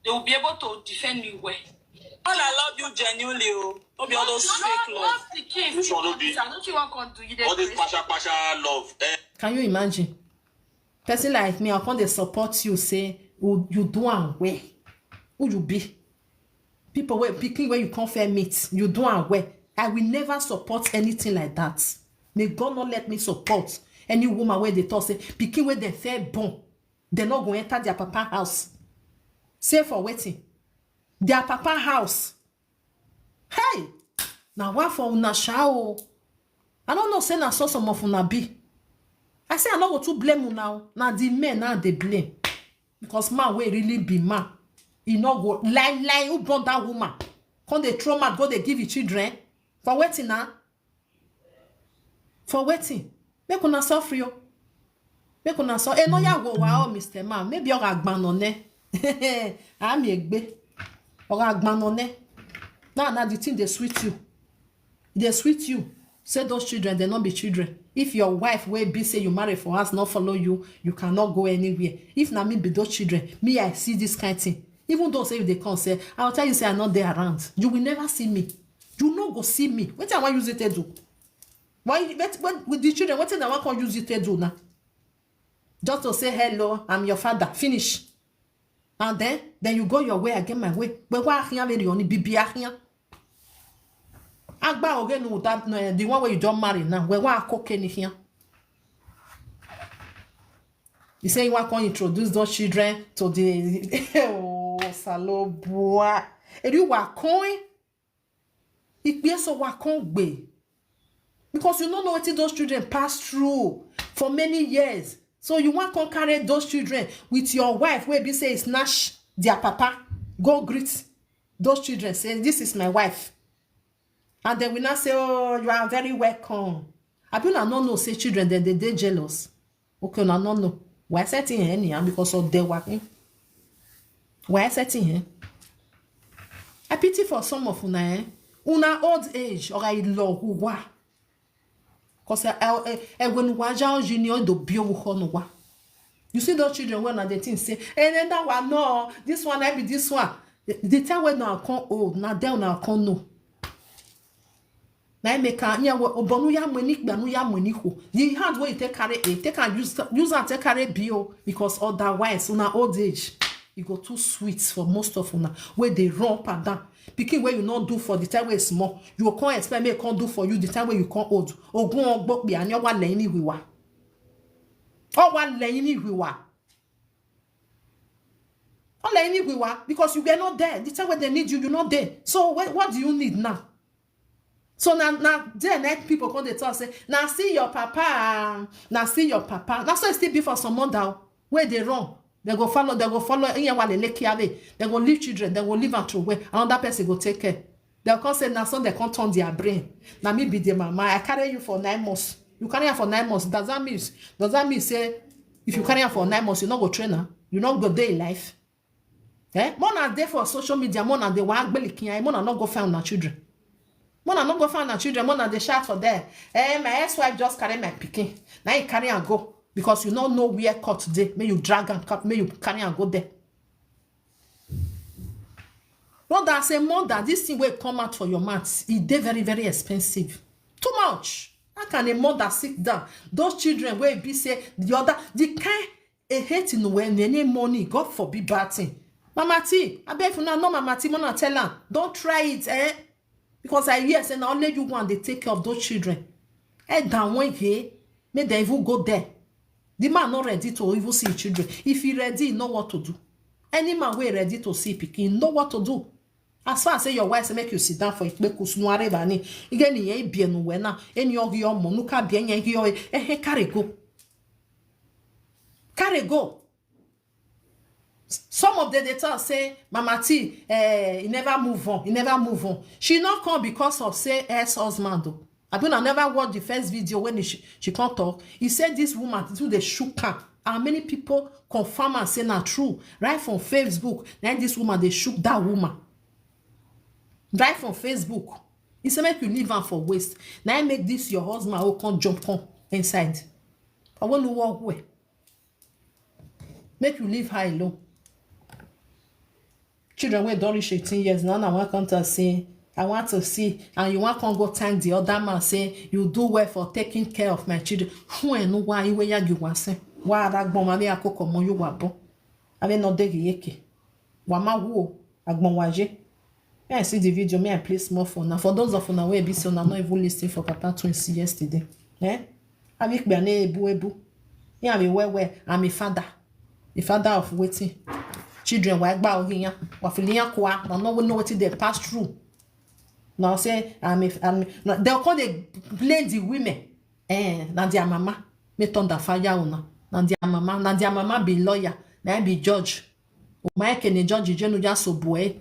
They will be able to defend me well. And I love you genuinely, oh. No be all those fake love. Love the king. Which one no be? I don't you want to do. You dey All this crazy. Pasha Pasha love. Eh? Can you imagine? Person like me, I come dey support you, say you, you do am well. Who you be? People wey, pikin wey you come fair meet, you do am well. I will never support anything like that. May God not let me support any woman wey dey talk say pikin wey dem fair born, dem no go enter their papa house. Say for wetin? Their papa house. Hey! Na wa for una sha o. I no know say na so some of una be. I say I no go too blame una o. Na the men na dey blame. Because man wey really be man, e no go lie lie who born that woman. Come dey throw mouth go dey give him children. For wetin na? For wetin? Make una suffer o. Make una suffer. E no ya go wa o, Mister Man. Maybe oga gban on ne. Ami egbe. Oga gban on ne. Now, now the thing dey sweet you. E dey sweet you. Say those children, they not be children. If your wife wey be say you marry for house not follow you, you cannot go anywhere. If na me be those children, me I see this kind thing. Even though say you dey come say, I'll tell you say I not there around. You will never see me. You no go see me. Wetin I wan use it to do? Why you- wait, wait, with the children, wetin I wan come use it to do now? Just to say hello, I'm your father. Finish. And then then you go your way, I get my way. But why here very only bibi here? Agba oge no that no, the one where you don't marry now. Where why cocaine here? You say you want to introduce those children to the oh salobua. And you were coin. It be so wa con gbe. Because you no know wetin those children pass through for many years. So you wan come carry those children with your wife wey be say e snatch their papa, go greet those children say, this is my wife. And then we now say, oh, you are very welcome. Abi una no know say children dem dey dey jealous? Okay, una no know. Why setting here anyhow because of the working? Why setting here? I pity for some of una, eh? Una old age, or I love who wa. Because I, I, I, when wa ja junior do bio who no wa. You see those children when they think say, hey, then that one no, this one I be this one. The, the time when now come old, now they now come no. Na im make am, yeah, well, obonu ya mweni, gbanu ya mweni ho. The hand wey you take carry it, take am use, use am take carry B O, because otherwise, una old age, e go too sweet for most of una wey dey run up and down. Pikin wey you no do for the time wey e small, you go come expect make e come do for you the time wey you come old. Ogun ogbo pe ani o wa lẹ́yìn ni wiwa. O wa lẹ́yìn ni wiwa. O lẹ́yìn ni wiwa because you were not there. The time wey they need you, you not there. So what, what do you need now? So now, now there na people come dey talk say, now see your papa, now see your papa. Now so it still be for some mother wey dey run. They go follow, they go follow. Iye wa lele kiave. They go leave children. They go leave am throw away. Another person go take care. They come say now so they come turn their brain. Now me be the mama. I carry you for nine months. You carry am for nine months. Does that mean? Does that mean say if you carry am for nine months, you no go train am? You no go dey in life? Eh? More na dey for social media, more na dey wa agbelikin, more na no go find una children. More na no go find una children, more na dey shout for there. Eh, my ex-wife just carry my pikin. Now you carry am go because you no know where court dey. May you drag am, ca- may you carry am go there. Mother say, mother, this thing wey come out for your mouth, e dey very, very expensive. Too much. How can a mother sit down? Those children wey be say the other, the kind a hate in when any money, God forbid bad thing. Mama T, I beg you now, no Mama T, mona tell am, don't try it, eh? Because I hear say na only you one dey take care of those children. Eh, down one year, make dem even go there. The man not ready to even see his children. If he ready, he know what to do. Any man wey ready to see pikin, he know what to do. As far as say your wife say make you sit down for ikpeku sunu areba ni, ige ni yen ibie nu we na, eni ogi omo nu ka bie yen gi o, eh, eh, carry go. Carry go. Some of them dey tell say Mama T, eh, he never move on, he never move on. She not come because of say ex-husband o. I been I never watch the first video when she, she come talk. He said this woman do the shook her. And many people confirm and say na true. Right from Facebook, now this woman they shook that woman. Right from Facebook. He said make you leave am for waste. Now I make this your husband who come jump come inside. I want to walk away. Make you leave her alone. Children wey don reach eighteen years now, na wan come talk say, "I want to see," and you wan come go thank the other man say, "You do well for taking care of my children." Fún ẹnu wa iwe ya gi wa se. Wa ara gbọn ma be akoko mo yo wa bo. Abe no de yeke. Wa ma wo agbọn wa je. Yeah, I see the video. May I play small for now. For those of una wey be say una no even listen for Papa Twins yesterday. Eh? Abi kpe na ebu ebu. Yeah, I'm a well well. I'm a father. A father of waiting. Children, wa gba ogi yan. Wa feel yan kwa. Na no we know wetin they pass through. Now say I'm a, I'm a, now they come dey blame the women. Eh, na their mama. Me thunder fire una. Na their mama. Na their mama be lawyer. Na him be judge. O Mike ni judge jenu ja so boy.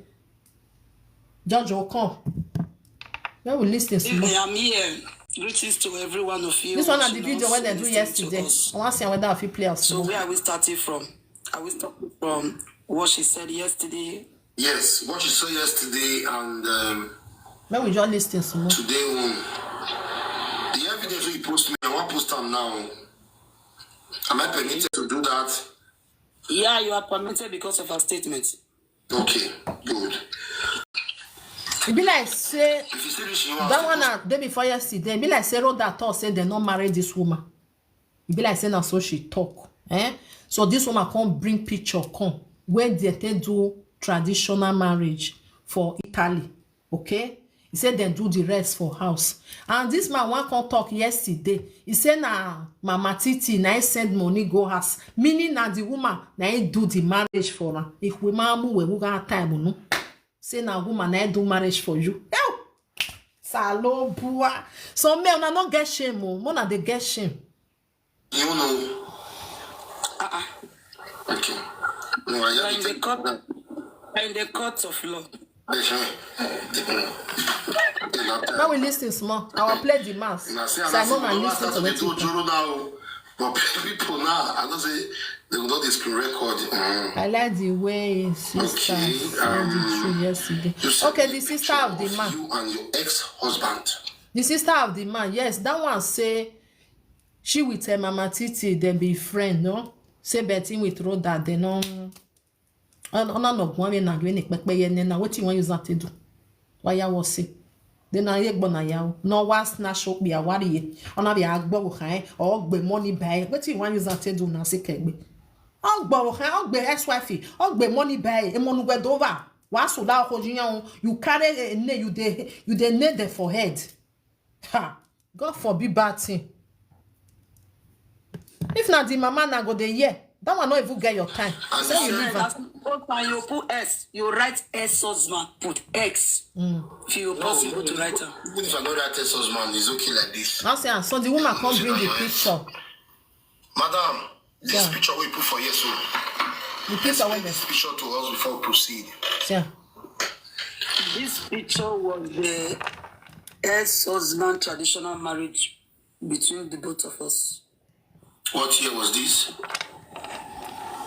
Judge will come. When we listen Evening, small. I'm here. Greetings to every one of you. This one na the video wey dem do yesterday. I wan see whether I fit play am small. So where are we starting from? Are we starting from what she said yesterday? Yes, what you saw yesterday and um, When we just listen small. Today one. The evidence wey you post me, I wan post am now. Am I permitted to do that? Yeah, you are permitted because of her statement. Okay, good. E be like say If you still reach, you want that to one post na day before yesterday. E be like say Rhoda talk say dem no marry this woman. E be like say na so she talk. Eh? So this woman come bring picture come when they take do traditional marriage for Italy. Okay? He said dem do the rest for house. And this man wan come talk yesterday. He say na Mama Titi na him send money go house. Meaning na the woman na him do the marriage for am. If we ma mu we we got time, no. Say na woman na him do marriage for you. Ew! Salobua. Some men una no get shame o. Una dey get shame. You know. Okay. No, I We're in the court. We're in the court of law. When we listen small, I will play the mass. So I know I listen to wetin. But people now, I know say they will not dey screen record. Mm. I like the way sister Okay, said the um, truth yesterday. You sent Okay, me the sister picture of the of man. You and your ex-husband. The sister of the man, yes, that one say she with her Mama Titi, dem be friend, no? Say Betty with Rhoda, they no. Ona no gwan we na gwe ni pepe ye ne na wetin you wan use that to do? Why ya was say? Then na ye gbona ya o. No wa snatch up ya wari ye. Ona be agbo wo kan o gbe money buy. Wetin you wan use that to do na se kegbe? O gbo wo kan o gbe ex-wife, o gbe money buy. E monu gwe do wa. Wa so da ko jiyan o. You carry a name, you dey you dey nail them for head. Ha! God forbid bad thing. If na the mama na go dey hear, that one no even get your time. And Say you you leave am. As you post and you put S, you write ex-husband, put X. Mm. If you possible to write am. Even if I don't write ex-husband, it's okay like this. I say, and so the woman come bring the picture. Madam, this Yeah. picture we put for here, so The picture explain wey this picture to us before we proceed. Yeah. This picture was the ex-husband traditional marriage between the both of us. What year was this?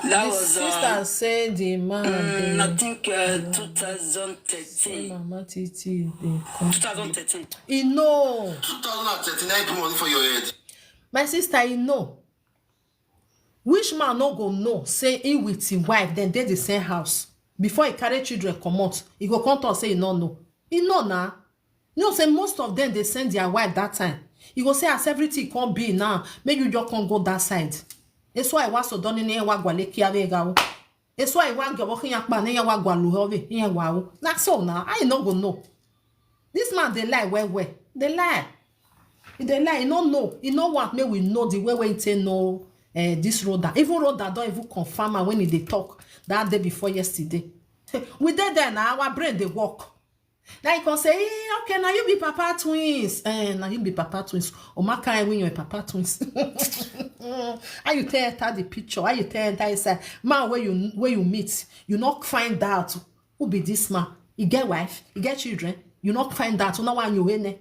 That The was sister uh, say the man mm, I dey think uh, say two thousand thirteen. Mama Titi dey come. two thousand thirteen. E know. two thousand thirteen, I put money for your head. My sister, e know. Which man no go know say he with him wife dem dey the same house before he carry children comot? He go come talk say he no know. He know na. You know say most of them dey send their wife that time. He go say as everything come be now, make you just come go that side. Eso I was so done in wa gwale kia vega o. Eso I wa gwa hin pa ne wa gwa lu hove hin wa o. Na so na. I no go know. This man dey lie well well. Dey lie. He dey lie. He no know. He no want make we know the way wey he take know uh, this Rhoda. Even Rhoda don even confirm am when he dey talk that day before yesterday. We dey there na, our brain dey work. Now you can say, "Eh, okay, now you be papa twins." Eh, now you be papa twins. Omaka, when you're papa twins. How you tell enter the picture? How you tell enter inside? Man, where you, where you meet, you not find out who be this man. He get wife, he get children. You not find out. Una wa nyuhene.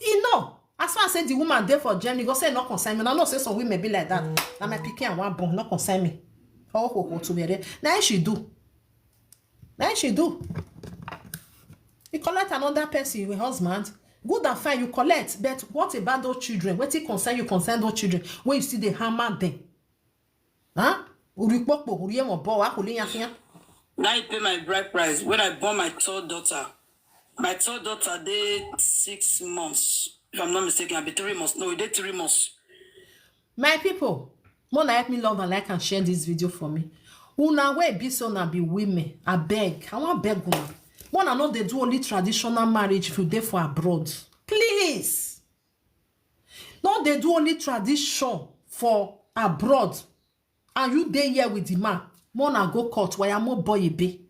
You know, as far as say the woman there for Germany, go say no concern me. I know say some women be like that. Now my picking and one bone, no concern me. Oh, ho, ho, to me. Now she do. Now she do. You collect another person, your husband. Good and fine, you collect. But what about those children? What it concern you concern those children? When you see they hammer them. Huh? Uripopo, uriemo bo, wa kuli yakinya. Now I pay my bride price when I born my third daughter. My third daughter dey six months. If I'm not mistaken, I'll be three months. No, it dey three months. My people, wanna help me love and like and share this video for me. Una wey be so na be women. I beg. I want beg una. Wanna know they do only traditional marriage if you dey for abroad. Please. No, they do only tradition for abroad. And you dey here with the man. Mona go court. Why am boy be?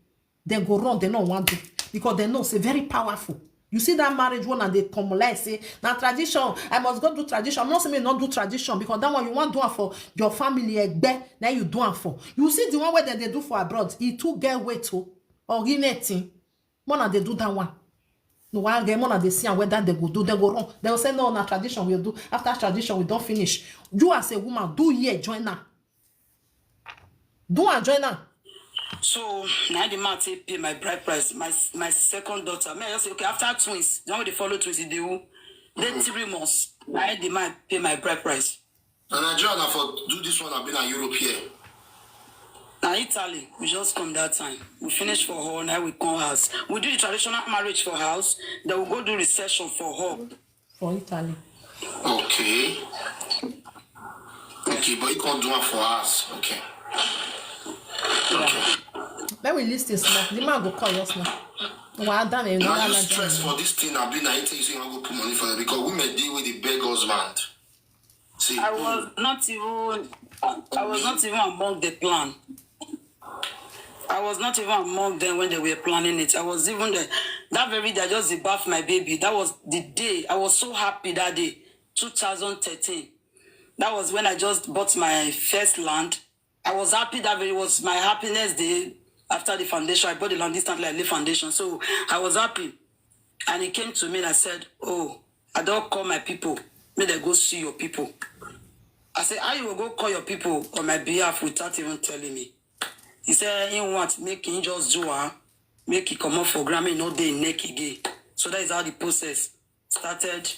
They go run. They no want to because they know say very powerful. You see that marriage one and they come like say na tradition. I must go do tradition. I'm not saying not do tradition because that one you want do am for your family egbe. Now you do am for. You see the one where they, they do for abroad. He too get weight too or anything. Mona they do that one. No, I get mona they see and whether they go do, they go wrong. They will say no, na tradition we do. After tradition we don't finish. You as a woman do here join now. Do and join now. So now the man take pay my bride price. My my second daughter. Me I just say okay after twins. Then when they follow twins, they will. Then three months. Now the man pay my bride price. Na Nigeria na for do this one, I been in Europe here. Na Italy, we just come that time. We finish for her, now we come house. We do the traditional marriage for house, then we go do reception for her. For Italy. Okay. Okay, but you can't do one for us. Okay. Okay. Let me list this now. The man go call us now. Well done, you know. Now you Well stress done. For this thing, I been I tell you say I go put money for that because women deal with the beg husband. See, I was not even I was not even among the plan. I was not even among them when they were planning it. I was even there. That very day, I just birthed my baby. That was the day. I was so happy that day, two thousand thirteen. That was when I just bought my first land. I was happy that very was my happiness day after the foundation. I bought the land instantly, I lay foundation. So I was happy. And he came to me and I said, "Oh, I don't call my people. May they go see your people." I said, "How you will go call your people on my behalf without even telling me?" He said he want make him just do am, make he comot for ground, make he no dey neck again. So that is how the process started.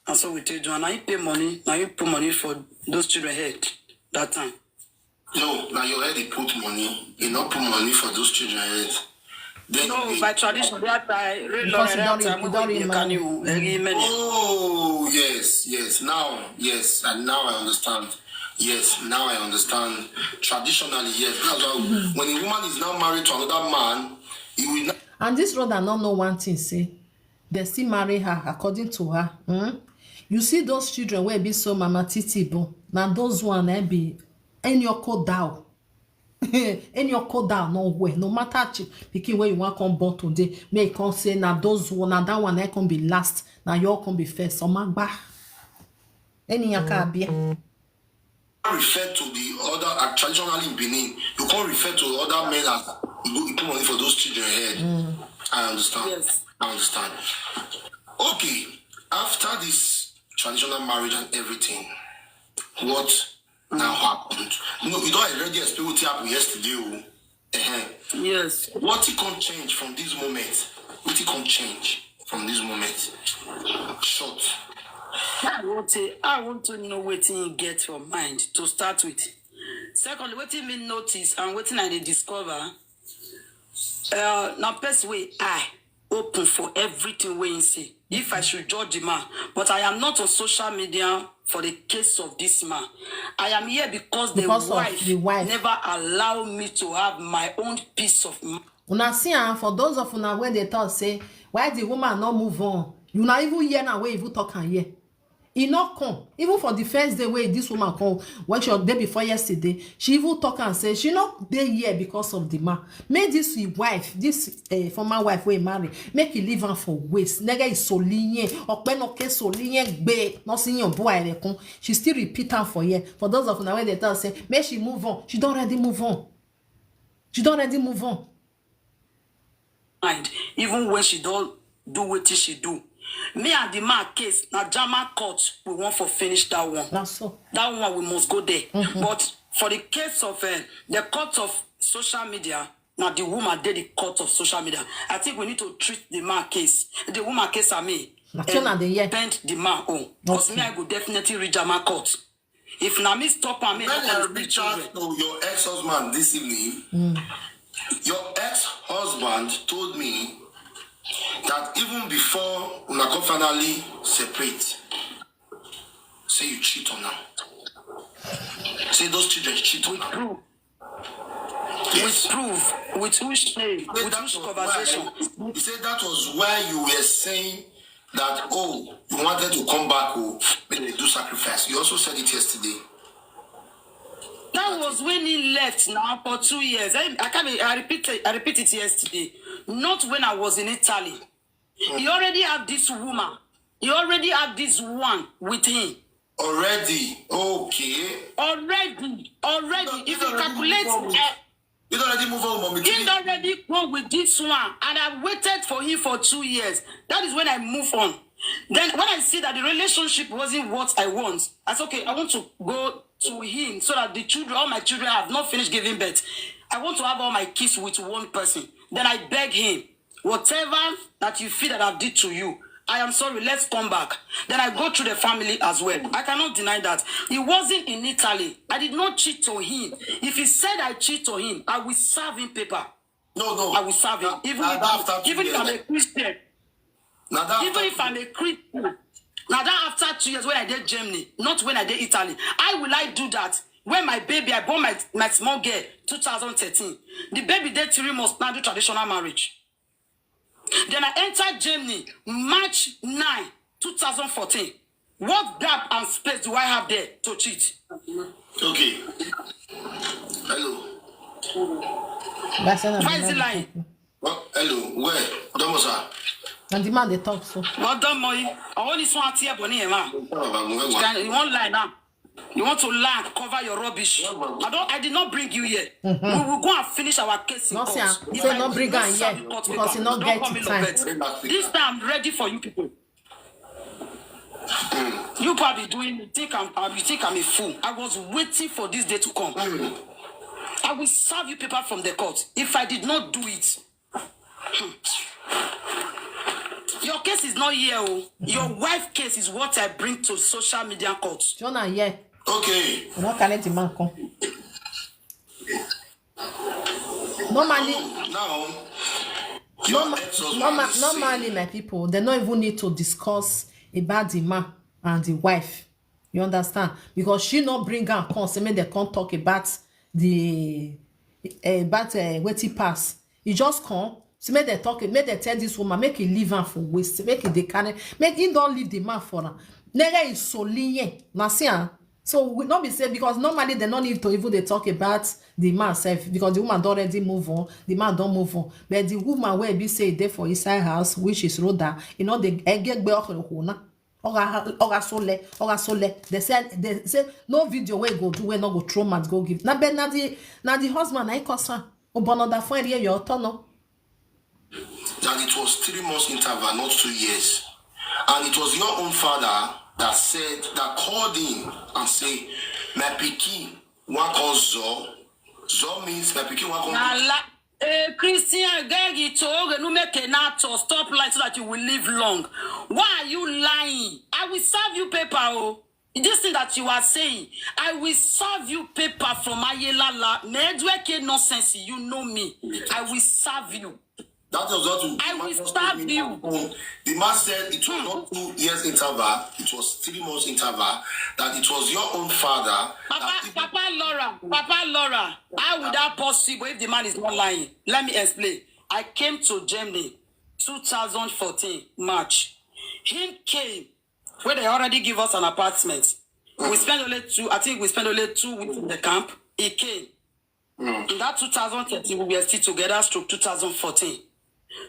And so we take do am. Now you pay money, now you put money for those children head that time. No, now your head he put money. He not put money for those children head. Then No, he- by tradition, that time, Because you don't re- you don't remarry. Can you? Oh yes, yes. Now, yes, and now I understand. Yes, now I understand. Traditionally, yes. That's why when a woman is now married to another man, he will not. And this brother no know one thing say they still marry her according to her. Hmm? You see those children where be so mama titi bon. Now those one eh be any oko down. Any oko down no way. No matter chi- pikin where you want come born today, may come say now those one now that one eh come be last. Now you come be first. So magba. Any yaka abia. Refer to the other uh, traditionally in Benin, you can't refer to other men as you go you put money for those children head. I understand. Yes. I understand. Okay, after this traditional marriage and everything, what now happened? No, you don't already explain what happened yesterday. Oh. Uh-huh. Yes. What it can change from this moment? What it can change from this moment? Short. I want to, I want to know wetin you get for mind to start with. Secondly, wetin me notice and wetin I dey discover, uh, na person wey eye open for everything wey he say. If I should judge the man, but I am not on social media for the case of this man. I am here because the Because of wife the wife. Never allow me to have my own peace of mind. Una see am for those of una wey dey talk say why the woman no move on. You na even hear na wey even talk am here. E no come. Even for the first day wey this woman come, when she dey before yesterday, she even talk and say she no dey here because of the man. Make this his wife, this uh, former wife wey marry, make he leave am for waste. Nege isoliyen, okpenoke soliyen gbe, no siyen bo arekun. She still repeat am for here. For those of una wey dey tell say make she move on, she don already move on. She don already move on. Mind, even when she don do wetin she do. Me and the man case na German court, we wan for finish that one. Na so. That one we must go there. But for the case of uh, the court of social media, na the woman dey the court of social media. I think we need to treat the man case, the woman case, I mean, Na so na the year. Bend the man own. Because Okay. Me, I go definitely reach German court. If na me stop am, me When not I gonna speak reach out children. To your ex-husband this evening, your ex-husband told me that even before una come finally separate, say you cheat on her. Say those children cheat on her. Proof. With proof. With which name? With which conversation? He said that was why you were saying that, oh, you wanted to come back, oh, make they do sacrifice. You also said it yesterday. That was when he left now for two years. I, I can't. I repeat. It, I repeat it yesterday. Not when I was in Italy. He already have this woman. He already have this one with him. Already, okay. Already, already. If you Already calculate, move on. eh, You don't already move on, mommy. he already go with this one, and I waited for him for two years. That is when I move on. Then when I see that the relationship wasn't what I want, I said, okay, I want to go to him so that the children, all my children have not finished giving birth. I want to have all my kids with one person. Then I beg him, whatever that you feel that I've did to you, I am sorry, let's come back. Then I go through the family as well. I cannot deny that. He wasn't in Italy. I did not cheat on him. If he said I cheat on him, I will serve him paper. No, no. I will serve him. Now, Even now if, that after two even if years, I'm a Christian, now that even after if I'm a Christian, now that after two years when I did Germany, not when I did Italy, how will I do that? When my baby, I born my, my small girl, two thousand thirteen. The baby did three months now do traditional marriage. Then I entered Germany March nine, two thousand fourteen. What gap and space do I have there to cheat? Okay. Hello. That's another Why is he lying? Well, hello. Where? Domosa. And the man they talk so. Well done, Moyi. I only saw here, Bonnie, man. Baba, mo fẹ́ wá. Can you won't lie now? You want to lie and cover your rubbish? I don't. I did not bring you here. We will go and finish our case in No, court. sir. If Say I no did bring not am serve here, the court because paper, you no don't get call me time. Lovett. This time I'm ready for you people. You probably doing. You think I'm. You think I'm a fool. I was waiting for this day to come. I will serve you paper from the court. If I did not do it, your case is not here. Oh. Your wife case is what I bring to social media court. Jonah, yeah. Okay. You don't carry the man come. Normally, Oh, now, your norma- ex-husband norma- is saying normally, my people, they don't even need to discuss about the man and the wife. You understand? Because she not bring her come, say make they come talk about the eh, about uh, wetin pass. He just come, so make they talk, make they tell this woman, make he leave am for waste, make he dey carry, make he don't leave the man for her. Nega is soliyen, na see am. So we not be say because normally they no need to even they talk about the man self because the woman don already move on, the man don move on. But the woman wey be say e dey for inside house, which is Rhoda, you know the egegbe okoro na. Oga oga sole, oga sole. They say they say no video wey go do wey no go throw mouth go give. Na but na the na the husband na he cause am. Obonoda fun area your turn no. That it was three months interval, not two years. And it was your own father that said, that called him and say, my pikin, one call Zo. Zo means my pikin, one call. Ala, eh, Christian, Gegi, Toge, no make a nato. Stop lying so that you will live long. Why are you lying? I will serve you paper. Oh. This thing that you are saying, I will serve you paper from Ayelala. Nedweke nonsense, you know me. I will serve you. That was what we I will stab you. The man said it was not two years interval, it was three months interval, that it was your own father. Papa, that even- Papa Laura, Papa Laura, how would that possible if the man is not lying? Let me explain. I came to Germany two thousand fourteen March. He came Where they already give us an apartment. We spend only two, I think we spend only two weeks in the camp. He came. In that two thousand thirteen, we were still together, stroke two thousand fourteen.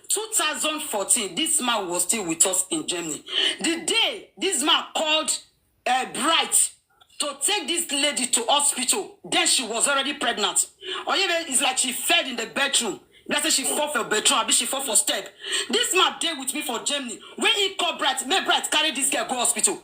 two thousand fourteen, this man was still with us in Germany. The day this man called uh, Bright to take this lady to hospital, then she was already pregnant. Or even it's like she fell in the bedroom. Let's say she fall for bedroom, abi she fall for step. This man dey with me for Germany. When he call Bright, make Bright carry this girl go hospital.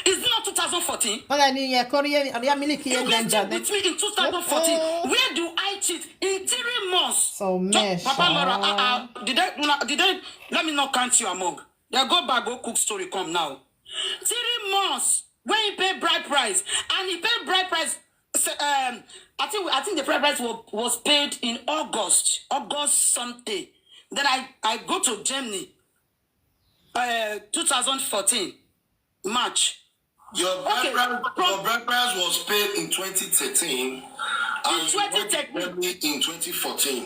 Is it not two thousand fourteen? Oga ni ye kori ye, abi ya miliki ye He ganja stayed de. With me in two thousand fourteen. Eh, eh. Where do I cheat in three months? So Just, mesh, Papa Laura, ah. Uh, uh, did they, una- did they, let me not count you among. They go back, go cook story, come now. Three months when he pay bride price, and he pay bride price. So, um, I think I think the bride price was, was paid in August, August something. Then I I go to Germany, uh, two thousand fourteen March. Your Okay, bride price, from your bride price was paid in twenty thirteen, and In you went to twenty thirteen. Germany in twenty fourteen.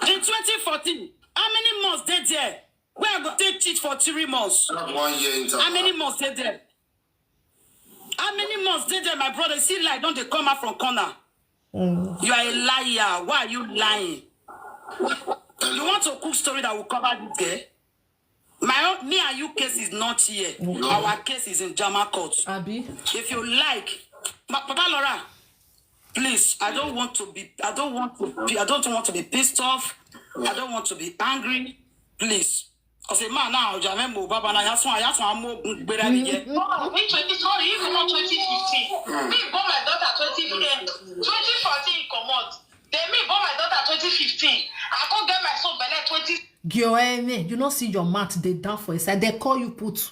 In twenty fourteen, how many months dey there? Where I go take cheat for three months? That's one year interval. How many months dey there? How many months dey there, my brother? You see, lie don dey come out from corner. You are a liar. Why are you lying? You want to cook story that will cover this girl? My own, me and you case is not here. Our case is in German court. Abi? If you like, Ma- Papa Laura, please, I don't want to be, I don't want to be, I don't want to be pissed off. I don't want to be angry. Please. Because a man now, Jamemo Baba, now, that's why, that's why I'm more better than yet. Oh, me twenty, sorry, you come out twenty fifteen. Me born my daughter twenty, eh, twenty fourteen, come out. Then me born my daughter twenty fifteen. I come get my son belle twenty. Gioene, you no see your mouth dey down for inside. They call you put.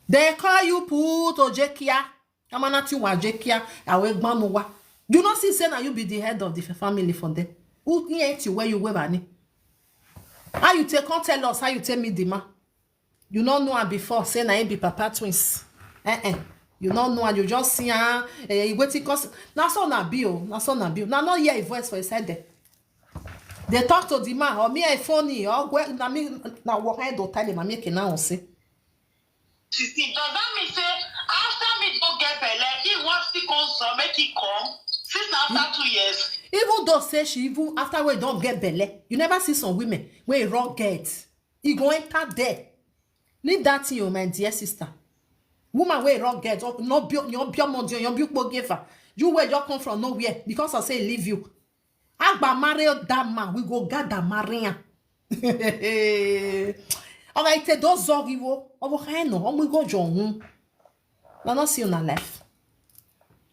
They call you put Ojekia. Amanati wa Ojekia, awe gbanuwa. You no see say na you be the head of the family for them. Who yet you where you were bani? How you take come tell us how you take meet the man? You no know am before, say na him be papa twins. Eh eh. You no know am, you just see am. Eh, eh, wetin cause na so na be o, na so na be o. Na no hear a voice for inside there. They talk to the man, or me a funny, or gwe na me na walk head or tell him, I make it now say. Sixteen. Does that mean say after me go get belle, he wants to come so make it come? Since na after two years. Even though say she even after we don't get belle, you never see some women wey rock get. He go enter there. Leave that thing, oh, my dear sister. Woman wey rock get, oh, no be your be money, your be giver. You where you come from nowhere because I say leave you. Agba marry that man, we go gather marry am. Oga ite do zogi wo, obo kaino, omo go jo hun. Na no see una life.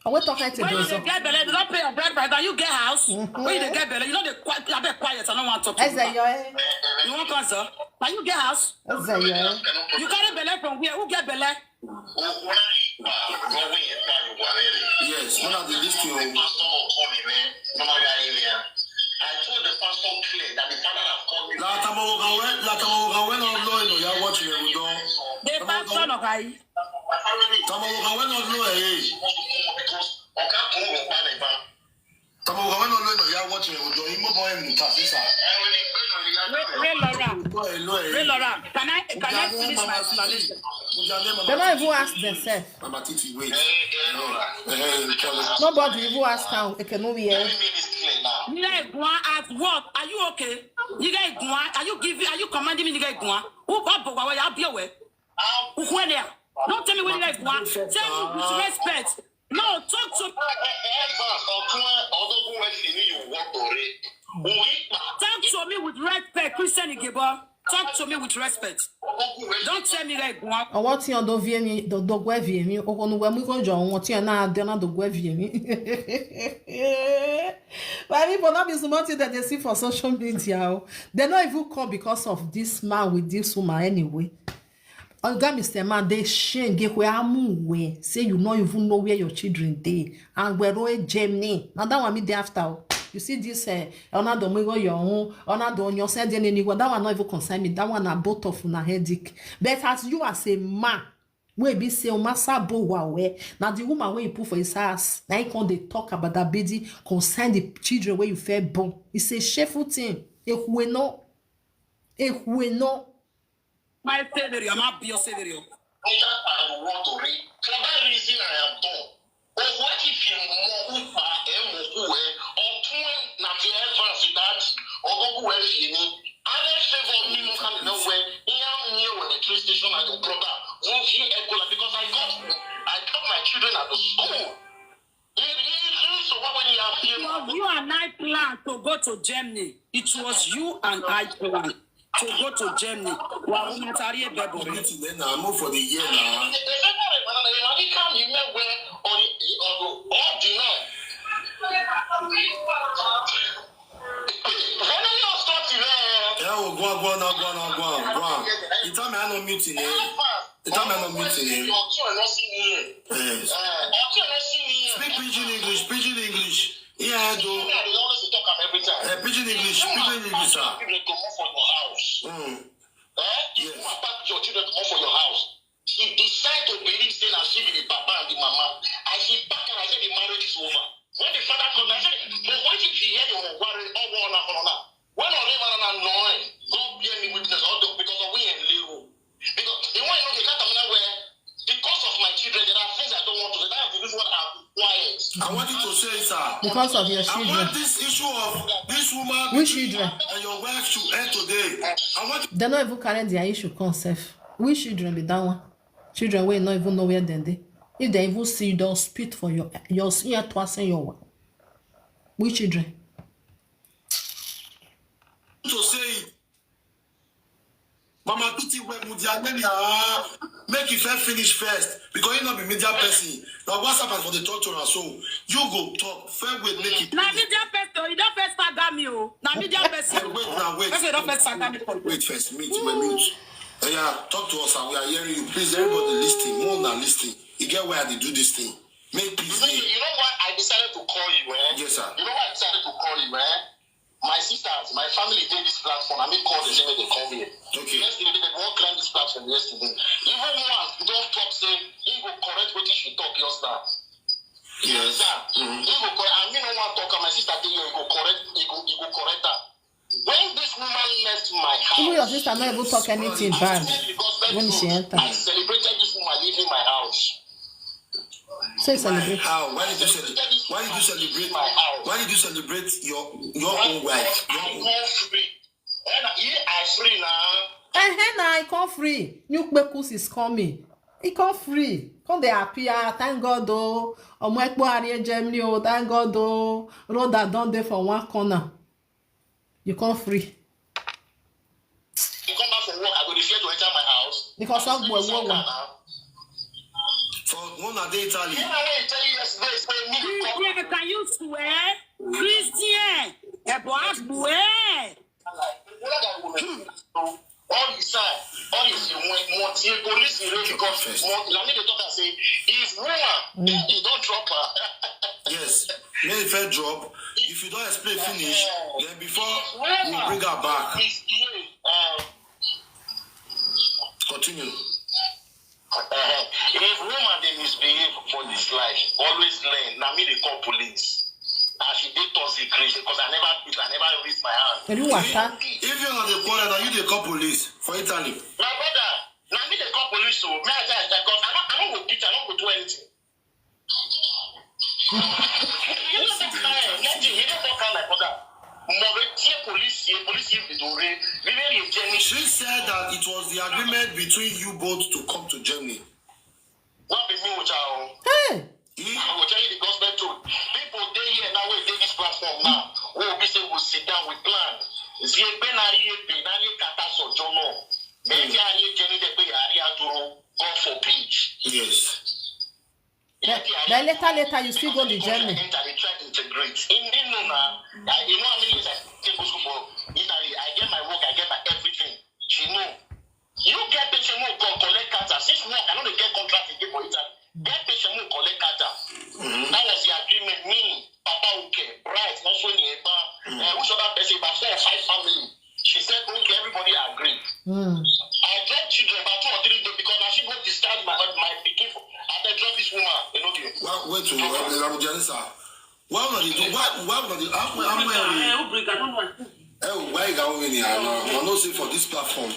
I wait talk ite When do you so. Dey get belle, you don't pay your bride price. Now you get house. When you dey get belle, you know the quiet. I beg quiet. I don't want to talk to Eze you. Yo, eh. You want answer? Now you get house. Eze Yo, eh. You carry belle from where? Who get belle? Yes, when I did this thing, Pastor will call me, man. No matter area. I told the pastor clear that the father have called me. La tamo kawe, la tamo kawe no lo no ya watch me we don. The pastor no kai. Tamo kawe no lo eh. Because Oga Kuru will buy the van. Tamo kawe no lo no ya watch me we don. Imo boy mu tasisa. Re- Re Laura. Boy lo eh. Re Laura, can I can I finish my explanation? They don't even ask themselves. Mama Titi, wait. Eh, eh, Nobody even ask how Ekenubi eh. Let me make this clear now. Nigga Iguan at work. Are you okay? Nigga Iguan, are you giving? Are you commanding me, Nigga Iguan? Who got Bogawa? I'll be aware. Ukwenia. Don't tell me what Nigga Iguan. Tell me with respect. No, talk to me. Talk to me with respect, Christian Igebo. Talk to me with respect. Don't tell me like one. Ọwọ́ tí ọdọ vi èmi, dọdọ gbẹ vi èmi, ọkọ nu wẹ mú kó jọ wọn tí ẹ náà dẹ náà dọgbẹ vi èmi. My people, not be small thing that they see for social media. Oh. They not even come because of this man with this woman anyway. Oga Mister Man, they shame get where I'm where. Say you not even know where your children dey. And we're all Germany. Now that one me dey after. Oh. You see this uh, Onado Migo Yohun, Onado Nyosen Denigo, that one not even concern me. That one na both of una headache. But as you as a man, wey be say Omasa Bo Wawe, na the woman wey you put for his house, na he come dey talk about that baby concern the children wey you fair born. It's a shameful thing. Ehueno. Ehueno. My Savior, my pure Savior. Nita, I want to read. For that reason, I am done. Okwuechi fi mo ukpa emo kuwe otun na fi efansi dati ogoku we fi ni. Ale favor me more than the way he am near with the train station at the brother. Won't he Ebola? Because I got I got my children at the school. He, he, he so what when he have It was you and I plan to go to Germany. It was you and I plan to go to Germany. Wa o ma tari e bebo re. Meeting then na mo for the year na. Yeah, oh, go on, go on, now, go on, now, go on, go on. You tell me I no meeting eh. You tell me I no meeting eh. Yes. Speak pidgin English, pidgin English. Yeah, I do. Eh, pidgin English, pidgin English, sir. Mm. Yes. She decide to believe say na she be the papa and the mama. I she back and I say the marriage is over. When the father come, I say, but what if he hear the worry all one on her? When I live and I know, God bear me witness all the because of we and Lero. Because the one you know the cat I'm not where because of my children, there are things I don't want to say. That is the reason why I'm quiet. I want you to say, sir. Because of your I children. Want this issue of this woman Which children? And your wife to end today. I want They no even carry their issue come sef. Which children be that one? Children wey no even know where dem dey. If they even see you, they'll spit for your your ear to say your one. Which children? To say it. Mama Tuti web media name ya make you first finish first because you not be media person. Now WhatsApp has for the talk to us so you go talk fair way make it. Na media person, you don first saga me o. Na media person. Wait now wait. Person don first saga me for Wait first, mute, we mute. Uh, yeah, talk to us and we are hearing you. Please, everybody listen. More than listen. You get why they do this thing. Make peace You know, dey. You know why I decided to call you, eh? Yes, sir. You know why I decided to call you, eh? My sisters, my family did this platform. I mean, call the same way they call me. Okay. Yesterday, they won't climb this platform yesterday. Even one don't talk say he go correct what she talk just now. Yes. Sir, he go correct. I mean, no one talk. My sister did he go correct. He go, he go correct her. When this woman left my house, Even your sister no even talk anything bad when she enter. I celebrated this woman leaving my house. Say celebrate. How? Why did you celebrate? Why did you celebrate? Why did you celebrate your your own wife? Your I own. Go free. And he, I free now. Eh, eh, na I come free. New Kpekus is coming. He come free. Come dey appear. Thank God o. Omo ekpo are Germany o. Thank God o. Road that don dey for one corner. You come free. You come back from work, I go dey fear to enter my house. Because of boy, boy, boy. For one a day Italy. When I tell you yesterday, say me dey come. Christian, can you swear? Christian, ebo agbo eh. All the time, all this you want, want the police you really come. Want, let me dey talk and say, if woman, he don't drop her. Yes. May if I drop, if you don't explain finish, then before you bring her back. Misbehave. Um, Continue. uh, if woman they misbehave for this life, always learn. Now me they call police. As she did toxic crazy because I never beat, I never raise my hand. Oluwata. If you are the quarrel, now you dey call police for Italy. My brother, now me they call police. So me I tell you, because I don't, I don't go beat, I don't go do anything. You don't talk kind, nothing. You don't talk kind, my brother. Mo retire police here, police here be dore. We very Jenny. She said that it was the agreement between you both to come to Germany. What be me with you? Hey, He, I will tell you the gospel truth. People dey here now, we take this platform now. We will be say we sit down, we plan. Ziegbe na ri epe, na ri kata sojono. Maybe I hear Jenny the way I hear Duro. God forbid. yes. then, then later, later you still go the Germany. Enter, they try to integrate. In, in no na, I, you know how many years I take go school for Italy. I get my work, I get my everything. She know. You get patient more call collect cancer. Since work, I know they get contract again for Italy. Get patient more collect cancer. That was the agreement. Me, Papa Uke, Bright, also Nieba, uh, which other person, but four or five family. She said, okay, everybody agree. Mm. I drop children about two or three days because now she go discharge my my pikin. For, I said, drop this woman. You know, the Well, wait, wait, wait, wait, Janisa. Why would they do? Why, why would they? How, how, how, Eh, Obrigado, não é? Eh, why you got me here now? I know say for this platform,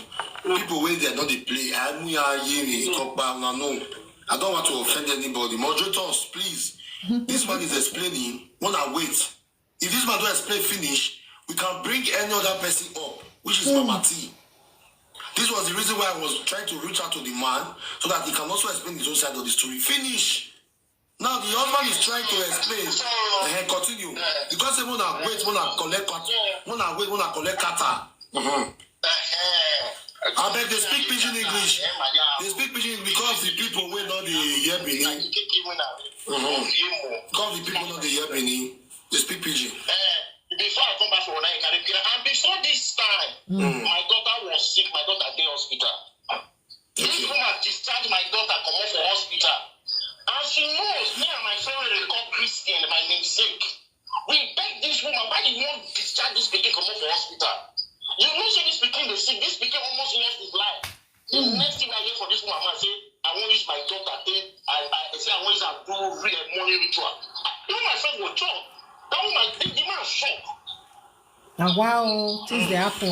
People wey dem no dey play, I muya yeri, kopa, una know. I don't want to offend anybody. Moderators, please. This man is explaining. Wanna wait. If this man don't explain finish, we can bring any other person up, which is Mama T. This was the reason why I was trying to reach out to the man so that he can also explain his own side of the story. Finish. Now the husband is trying to explain. Eh, continue. Because say wanna wait, wanna collect, wanna wait, wanna collect kata. I beg they speak pidgin English. They speak pidgin because the people wey no dey hear Benin. Because the people no dey hear Benin, they speak pidgin. Before I come back for Onaika, and before this time, my daughter was sick, my daughter dey hospital. This woman discharge my daughter comot for hospital. And she knows me and my friend wey dey call Christian, my namesake. We beg this woman, why you wan discharge this pikin comot for hospital? You know say this pikin dey sick, this pikin almost lost his life. The next thing I hear from this woman, man say, I wan use my daughter take, I, I say I wan use am do real money ritual. You know my friend go chop. That woman, the, the man shock. Na wow, things dey happen.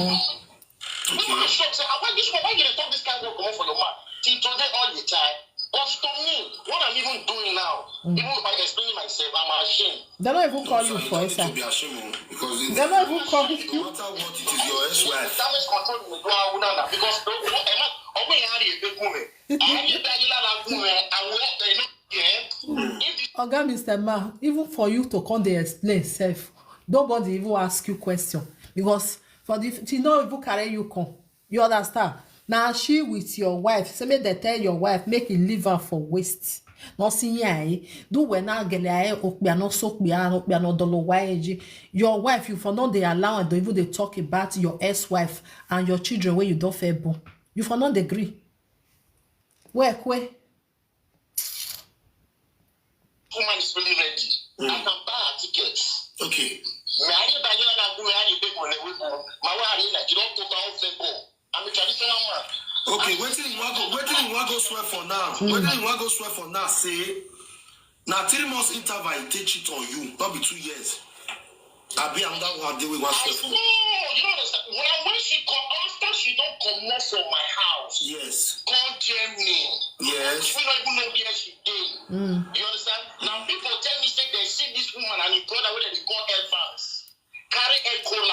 People are shocked. Say, ah, why this one? Why you dey talk this kind of word comot for your mouth? Till today, all the time. But to me, what I'm even doing now, even by explaining myself, I'm ashamed. Dem no even call you for You don't need inside. To be ashamed o, because it, Dem no even call you. No matter what, it is your ex-wife. Damage control in the one now because don't go and not only how you take women. I have you that you like women. I will not. If the Oga Mister Ma, even for you to come dey explain sef, nobody even ask you question because for the she no even carry you come. You understand? Na she with your wife say make dem tell your wife make e leave am for waste. No see here, eh? Do well now, gele, eh? Okpia no so kpia, okpia no dolo, why, eh? Your wife, you for no dey allow am to even dey talk about your ex-wife and your children wey you don fair born. You for no dey gree. Well, kwe. Woman is really ready. I can buy her tickets. Okay. Me, I didn't buy you like women. I didn't pay for the week. My wife, I didn't like. You don't put down fake go. I'm a traditional man. Okay, wetin you wan go, wetin you wan go swear for now? Wetin you wan go swear for now? Say, na three months interval e take cheat on you, not be two years. Abi another one dey wey wan I swear know. for. You don't understand. When I when she come after she don't come out from my house. Yes. Come Germany. Yes. We don't even know where she dey. You understand? Now people tell me say they see this woman and his brother wey dem dey call Evans. Carry E. coli.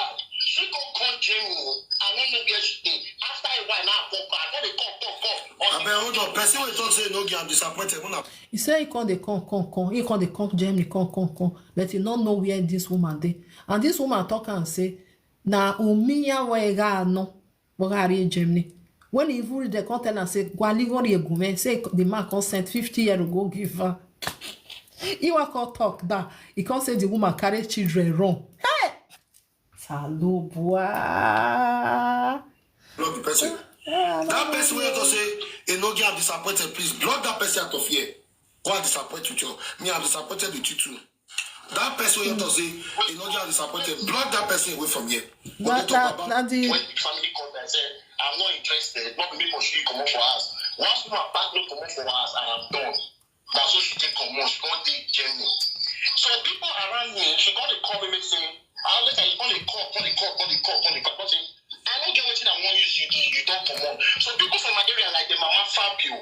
She come come Germany. I don't know where she dey. After a while now, I come back. I come dey come, come, come. Abeg, hold on. Person wey talk say no get, I'm disappointed. Una He say he come dey come, come, come. He come dey come Germany, come, come, come. But he no know where this woman dey. And this woman talk and say, na umiya wega no, wega Germany. When he even read the content and say, gwali go egume, say the man come send fifty euro go give her. He wan come talk that. He come say the woman carry children run. Hey! Salubua. block the person. That person wey talk say e no get, I'm disappointed. Please block that person out of here. Go and disappoint with you. Me, I'm disappointed with you too. That person wey talk say e no get, I'm disappointed. Block that person away from here. But Na, they talk na, about na the When the family called me and said, I'm not interested, not me for she come up for us. Once woman pack me come up for us, I am done. That's what she take come on. She can't take Germany. So people around me, she can't call me and say, I let her, you can't call, can't call, can't call, can't call. But say, I don't get what I want you to do. You don't come on. So people from my area, like the Mama Fabio,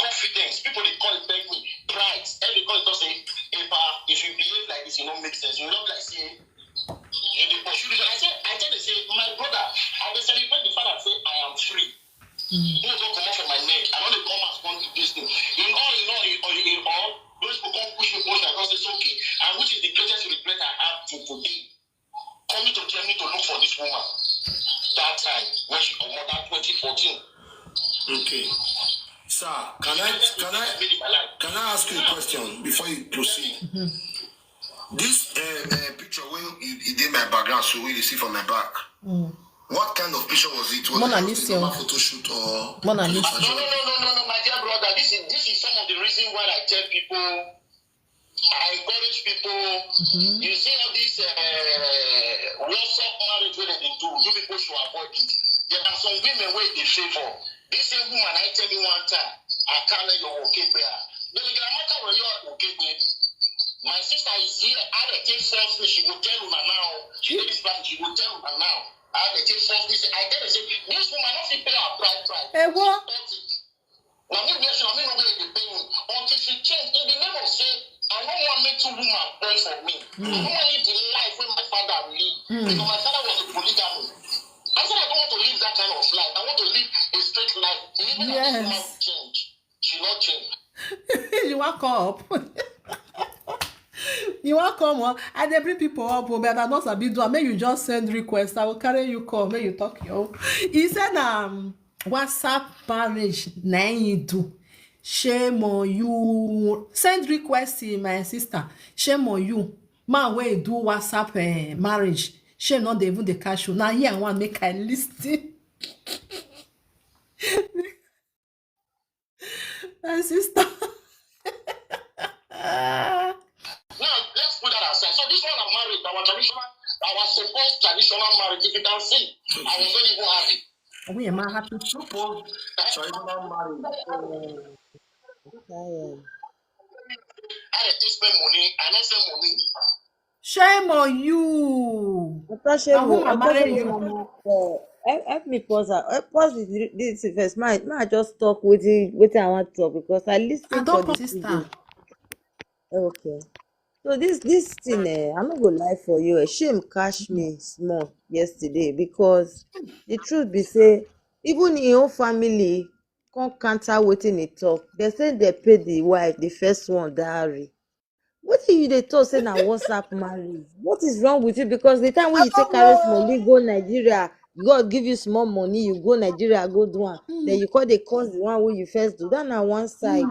confidence, people they call it beg me, pride. Every call it say, if, uh, if you behave like this, you don't make sense. You don't like say, you dey pursue this. I say, I tell you say, my brother, I dey celebrate the fact that say I am free. Who don't come off of my neck? I don't dey come as one this thing. In all, in all, in all, in all, those people come push me, push me. I say it's okay. And which is the greatest regret I have to today. Coming to Germany to look for this woman. That time when she come out, that twenty fourteen. Okay. Sir, can I can I Made in my life. can I ask you a question before you proceed? This uh, uh, picture wey you, you dey my background, so wey you see for my back. What kind of picture was it? Was Mona it just Lisa. a normal photo shoot or Mona Lisa. No, no, no, no, no, no, my dear brother. This is this is some of the reason why I tell people. I encourage people. You see all these uh, WhatsApp marriage wey dem dey do. You people should avoid it. There are some women wey dey favour. This same woman I tell you one time. I can't let your work be her. But the matter where you are, okay, babe. My sister is here. I dey take force me. She go tell una now. She dey this family. She go tell una now. I dey take force me say, I tell her say, this woman no fit pay her bride price. Ewo. She cut it. Na me wear shoe, na me know where e dey pain me. Until she change, in the name of say, I no wan make two women born for me. I no wan live the life wey my father live. Because my father was a polygamy. I said I don't want to live that kind of life. I want to live a straight life. Believing that this woman Yes. will change. She not change. You wan come up? You wan come up? I dey bring people up, oh, but I no sabi do am. Make you just send request. I will carry you come. Make you talk your own. He said, um, WhatsApp marriage na him he do. Shame on you. Send request to my sister. Shame on you. Man wey do WhatsApp eh, marriage. Shame not dey even dey catch you. Now here I want make I listen. My sister. Now, let's put that aside. So this one I'm married, our traditional, our supposed traditional marriage. If you can see, I was not even happy. We am happy. Supposed traditional marriage. Tired. I dey take spend money. I no spend money. Shame on you. Otoshebo, Na woman marry Otoshebo you. Mama, uh, help, help me pause her. Uh, pause this, this thing first. Ma, ma just talk wetin wetin I want to talk because I listen I for don't the sister. T V. Okay. So this this thing, eh, I no go lie for you. Eh, shame catch me small yesterday because the truth be say even in your family can't counter wetin he talk. They say they pay the wife the first one dowry. Wetin you dey talk say na WhatsApp marriage? What is wrong with you? Because the time wey you take carry small, you go Nigeria, God give you small money, you go Nigeria, go do am. Then you call the cause the one wey you first do. That na one side.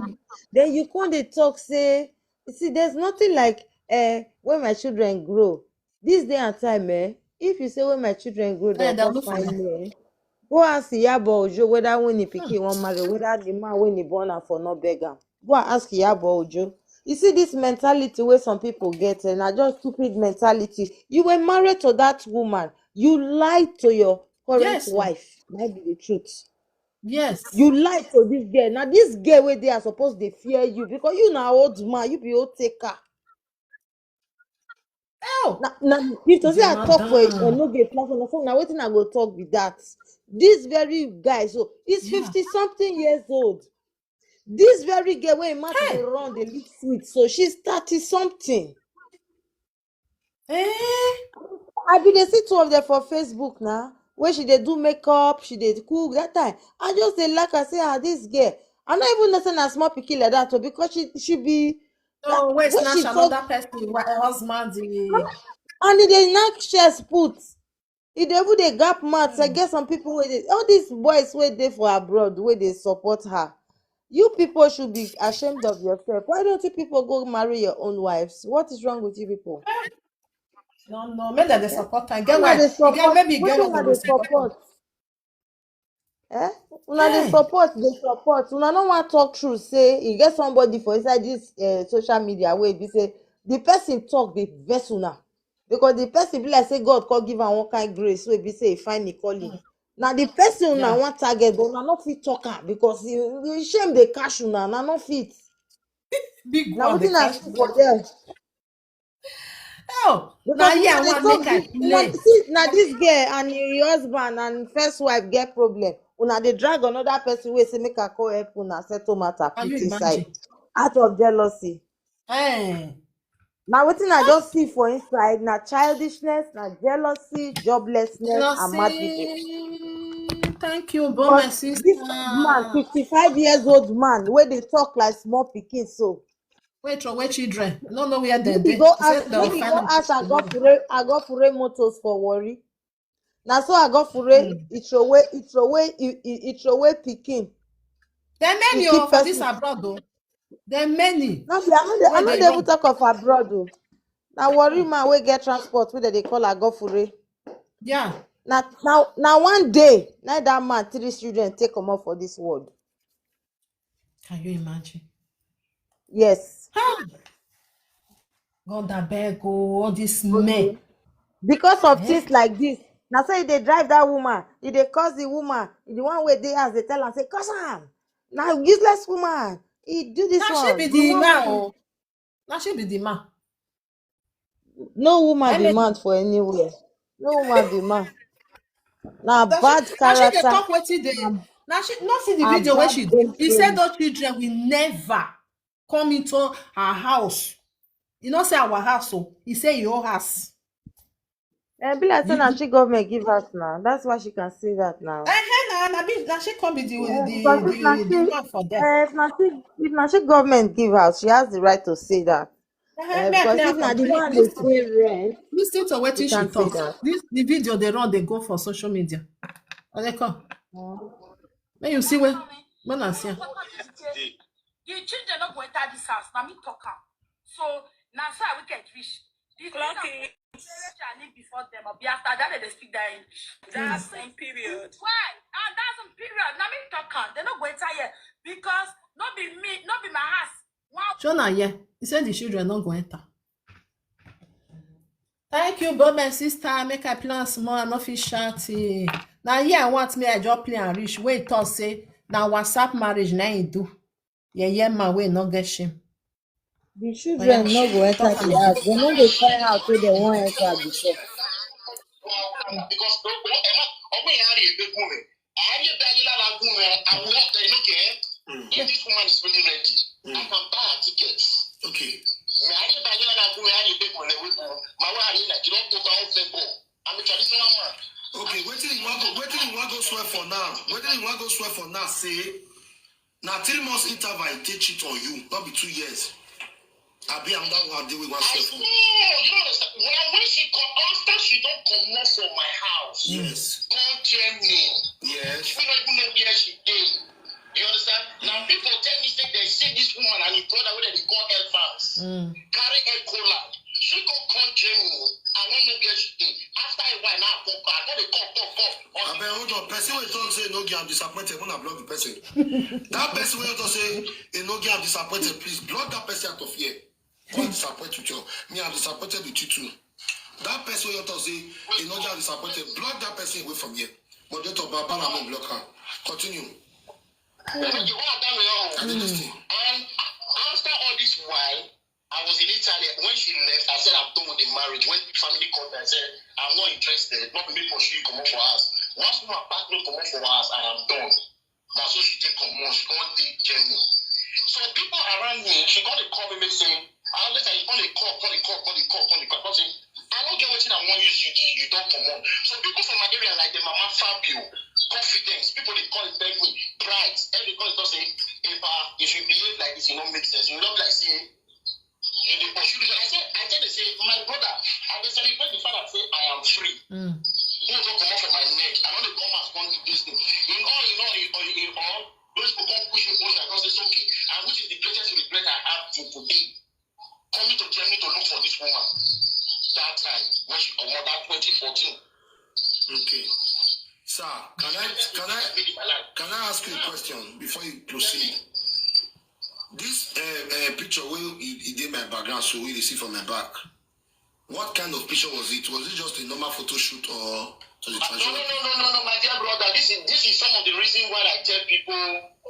Then you come dey talk say, you see, there's nothing like eh, when my children grow. This day and time, eh, if you say when my children grow, Eh, they'll they'll come look for find you. me. Eh. Go ask Iyabo Ojo whether when he pikin wan marry, whether the man wey he born am for no beg am. Go and ask Iyabo Ojo. You see this mentality wey some people get, and na just stupid mentality. You were married to that woman. You lied to your current Yes. wife. Might be the truth. Yes. You lied to this girl. Now this girl wey dey are supposed dey fear you because you na old man, you be old taker. Oh. Na na if to say I talk for a Madam. no get platform, na so na wetin I go talk be that. This very guy, so he's Yeah. fifty something years old. This very girl wey im mouth Hey. dey run dey look sweet, so she's thirty something. Eh? I be dey see two of them for Facebook now. When she dey do makeup, she dey cook that time. I just dey like I say, ah, this girl. I no even know say na small pikin like that o because she she be No, wait, when snatch she talk another person, wa- husband. Eh. and e dey knack chest put. E dey even dey gap mouth. I get some people wey dey all these boys wey dey for abroad wey dey support her. You people should be ashamed of yourself. Why don't you people go marry your own wives? What is wrong with you people? No, no, make dem dey support am. Get Una why? dey E get support. maybe e get Wetin why una dem dey support. Support? Eh? Una dey Hey. Support, dey support. Una no wan talk true say e get somebody for inside this uh, social media wey be say the person talk dey vex una because the person be like say God come give am one kind grace wey be say e find e calling. Na the person una Yeah. wan target, but una no fit talk am because e e shame dey catch una, una no fit. Big Na one dey wetin I catch see me. For there. Oh, na Because here I una dey wan talk make I this una play. see na this girl and im husband and first wife get problem. Una dey drag another person wey say make I come help una settle matter Can you put inside imagine? Out of jealousy. Eh. Na wetin I just see for inside na childishness, na jealousy, joblessness, and madness. Jealousy. Thank you, but my Because this man, sister. fifty-five years old man, wey dey talk like small pikin so. Wey throw away children. No know where dem Make he dey. go Say ask, dem will make he find go am ask tomorrow. Agofure, Agofure Motors for Warri. Na so Agofure, Hmm. he throw away, he throw away, he, he, he throw away pikin. There He many keep oh, for this person. Abroad though. There many. No be, I no dey, I Where no they dey even run. Talk of abroad o. Na Warri man wey get transport wey dem dey call Agofure. Yeah. Na na na one day na that man three children take comot for this world. Can you imagine? Yes. Ah! God abeg oh, all these men. Because of Eh? Things like this, na so he dey drive that woman. He dey curse the woman. The one wey dey house dey tell am say, "Curse am. Na useless woman. He do this Na she one. be The the one man wey oh. Na she be the man. No woman I be mean, man for anywhere. No woman be man. Na Na bad she, na she dey character. Talk wetin dey. Na she no see the Na video wey bad she do. brain He said training. Those children will never come into her house. You know say our house, so he say your house. E be like say You, na you, she government give house now. That's why she can say that now. Eh, na na be na she come be the Yeah, the because if na the the she, man for them. eh, if na she, if na she government give house, she has the right to say that. Eh, Eh, make I because clear if na for the you. one dey Listen, pay rent, listen to she wetin she can't say talk. that. This the video they run, they go for social media. And they come. Mm. When you see when when I see. Am. The children no go enter this house. Na me talk am. So na so I wicked reach. The thing that Charlie before them, or be after that they speak that English. That's in period. Why? And that's in period. Na me talk am. They no go enter here because no be me, no be my house. Wow. Shona, yeah. He said the children not go enter. Thank you, but my sister, make I plan small, I no fit shout. Eh. Now, yeah, I want me, I just play and reach. Wait, talk say, now WhatsApp marriage, now you do. Yeah, yeah, my way, no get shame. The children no go enter the house. They no dey try out say they wan enter before. Because ọmọ ìyá rẹ̀ ẹgbẹ́ kún rẹ̀ àárín ẹgbẹ́ ayé lára gún rẹ̀ àwọn ọ̀tẹ̀ inú kẹ́ if this woman is really ready I can buy her ticket. Okay. Mẹ àárín ẹgbẹ́ ayé lára gún rẹ̀ àárín ẹgbẹ́ kún rẹ̀ wípé màá wá àárín nàìjíríà tó bá ń fẹ́ bọ̀. I'm a traditional man. Okay, wetin you wan go wetin you wan go swear for now? Wetin you wan go swear for now say na three months interval e take cheat on you, no be two years. Abi another one dey wey wan I swear know for? You don't understand. When I when she come after she don comot for my house. Yes. Come Germany. Yes. We no even know where she dey. You understand? Now people tell me say they see this woman and him brother wey dem dey call Elvans. Mm. Carry E. coli. She go come Germany. I no know where she dey. After a while now I come back. I no dey come come come. Abeg hold on. Person wey talk say e no get am disappointed. Una block the person. That person wey talk say e no get am disappointed, please block that person out of here. Come disappoint with your me. I'm disappointed with you too. That person wey talk say e no get am disappointed, block that person away from here. But don't talk about Bala, block am. Continue. Thank you. What I tell you? I dey listen. And after all this while, I was in Italy. When she left, I said I'm done with the marriage. When the family called me, I said I'm not interested. Not me pursue you come up for us. Once woman pack me come up for us, I am done. Na so she take comot, she come dey Germany. So people around me, she come dey call me, make say, ah, later you come dey call, come dey call, come dey call, come dey call. Come say, I no get wetin I wan use you do, you don comot. So people for my area like the Mama Fabio, Confidence, people dey call beg me, Bright, every call dey talk say, Epa, if you behave like this, e no make sense. You look like say you dey pursue this. I say, I tell you say, my brother, I dey celebrate the fact that say I am free. Mm. Go go comot for my neck. I no dey come out come do this thing. In all, in all, in all, in all, those people come push me, push me. I come say, it's okay. And which is the greatest regret I have till today. Coming to Germany to look for this woman. That time when she comot, that twenty fourteen. Okay. Sir, can I can I Made in my life. can I ask you a question before you proceed? This uh, uh, picture wey e e dey my background, so wey you dey see for my back. What kind of picture was it? Was it just a normal photo shoot or was it No, no, transgender? no, no, no, no, no, my dear brother. This is this is some of the reason why I tell people,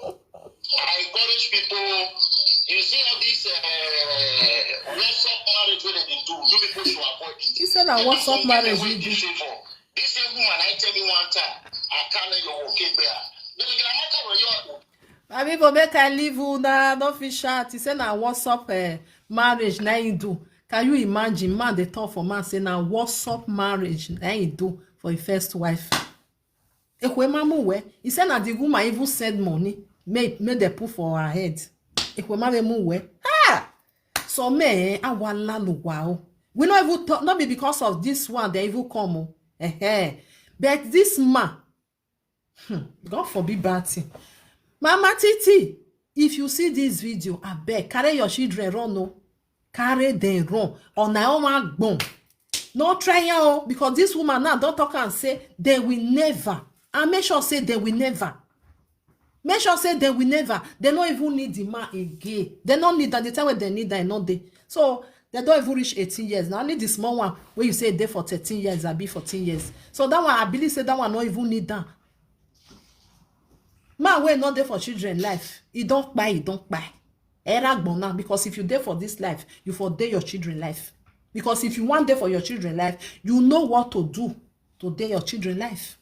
I encourage people. You see all this uh, WhatsApp marriage wey dem dey do. You people should avoid it. He said na There are WhatsApp some marriage women you wey do. This favor. This same woman I tell me one time. I can't let your okay bear. Then the matter wey you Abi for make I leave una, no fit shout. He say na WhatsApp eh, marriage na him do. Can you imagine? Man dey talk for man say na WhatsApp marriage na him do for him first wife. Ekwema mu we. He say na the woman even send money make make dem put for her head. Ekwema be mu we. Ha! So me eh, awala lo wa o. We no even talk, not be because of this one they even come o. Eh eh. But this man, Hmm, God forbid bad thing. Mama Titi, if you see this video, abeg carry your children run o. Carry them run. Or na own one gbon. No try am o, because this woman now don talk am say they will never. And make sure say they will never. Make sure say they will never. They no even need the man again. They no need am. The time wey they need am, e no dey. So they don even reach eighteen years. Na only the small one wey you say dey for thirteen years, abi fourteen years. So that one, I believe say that one no even need am. Man wey no dey for children life, e don kpai, e don kpai. Era gbon now, because if you dey for this life, you for dey your children life. Because if you wan dey for your children life, you know what to do to dey your children life.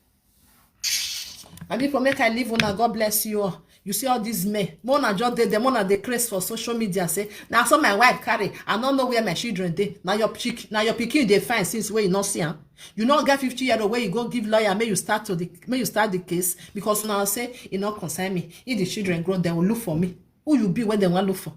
My people, make I leave una. God bless you all. You see all these men, mona just dey there, mona dey craze for social media, say, "Na so my wife carry, I no know where my children dey." Na your pikin, na your pikin you dey find since wey you no see am. You no get fifty year old wey you go give lawyer, make you start to the, make you start the case, because una say, "E no concern me. If the children grow, they will look for me." Who you be when they wan look for?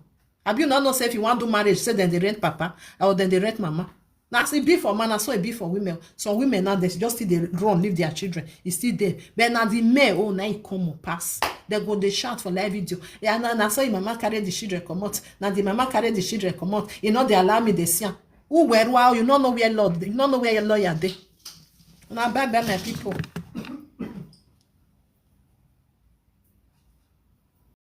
Abi you no know say if you wan do marriage, say dem dey rent papa or dem dey rent mama? Na as e be for man, na so e be for women. Some women now, they just still dey run, leave their children. E still dey. But na the men, oh, na e common pass. They go dey shout for live video. Yeah, na, na so im mama carry the children comot. Na the mama carry the children comot. E no dey allow me dey see am. Who were, wow, you no know where lord, you no know where your lawyer dey. Una bye bye, my people.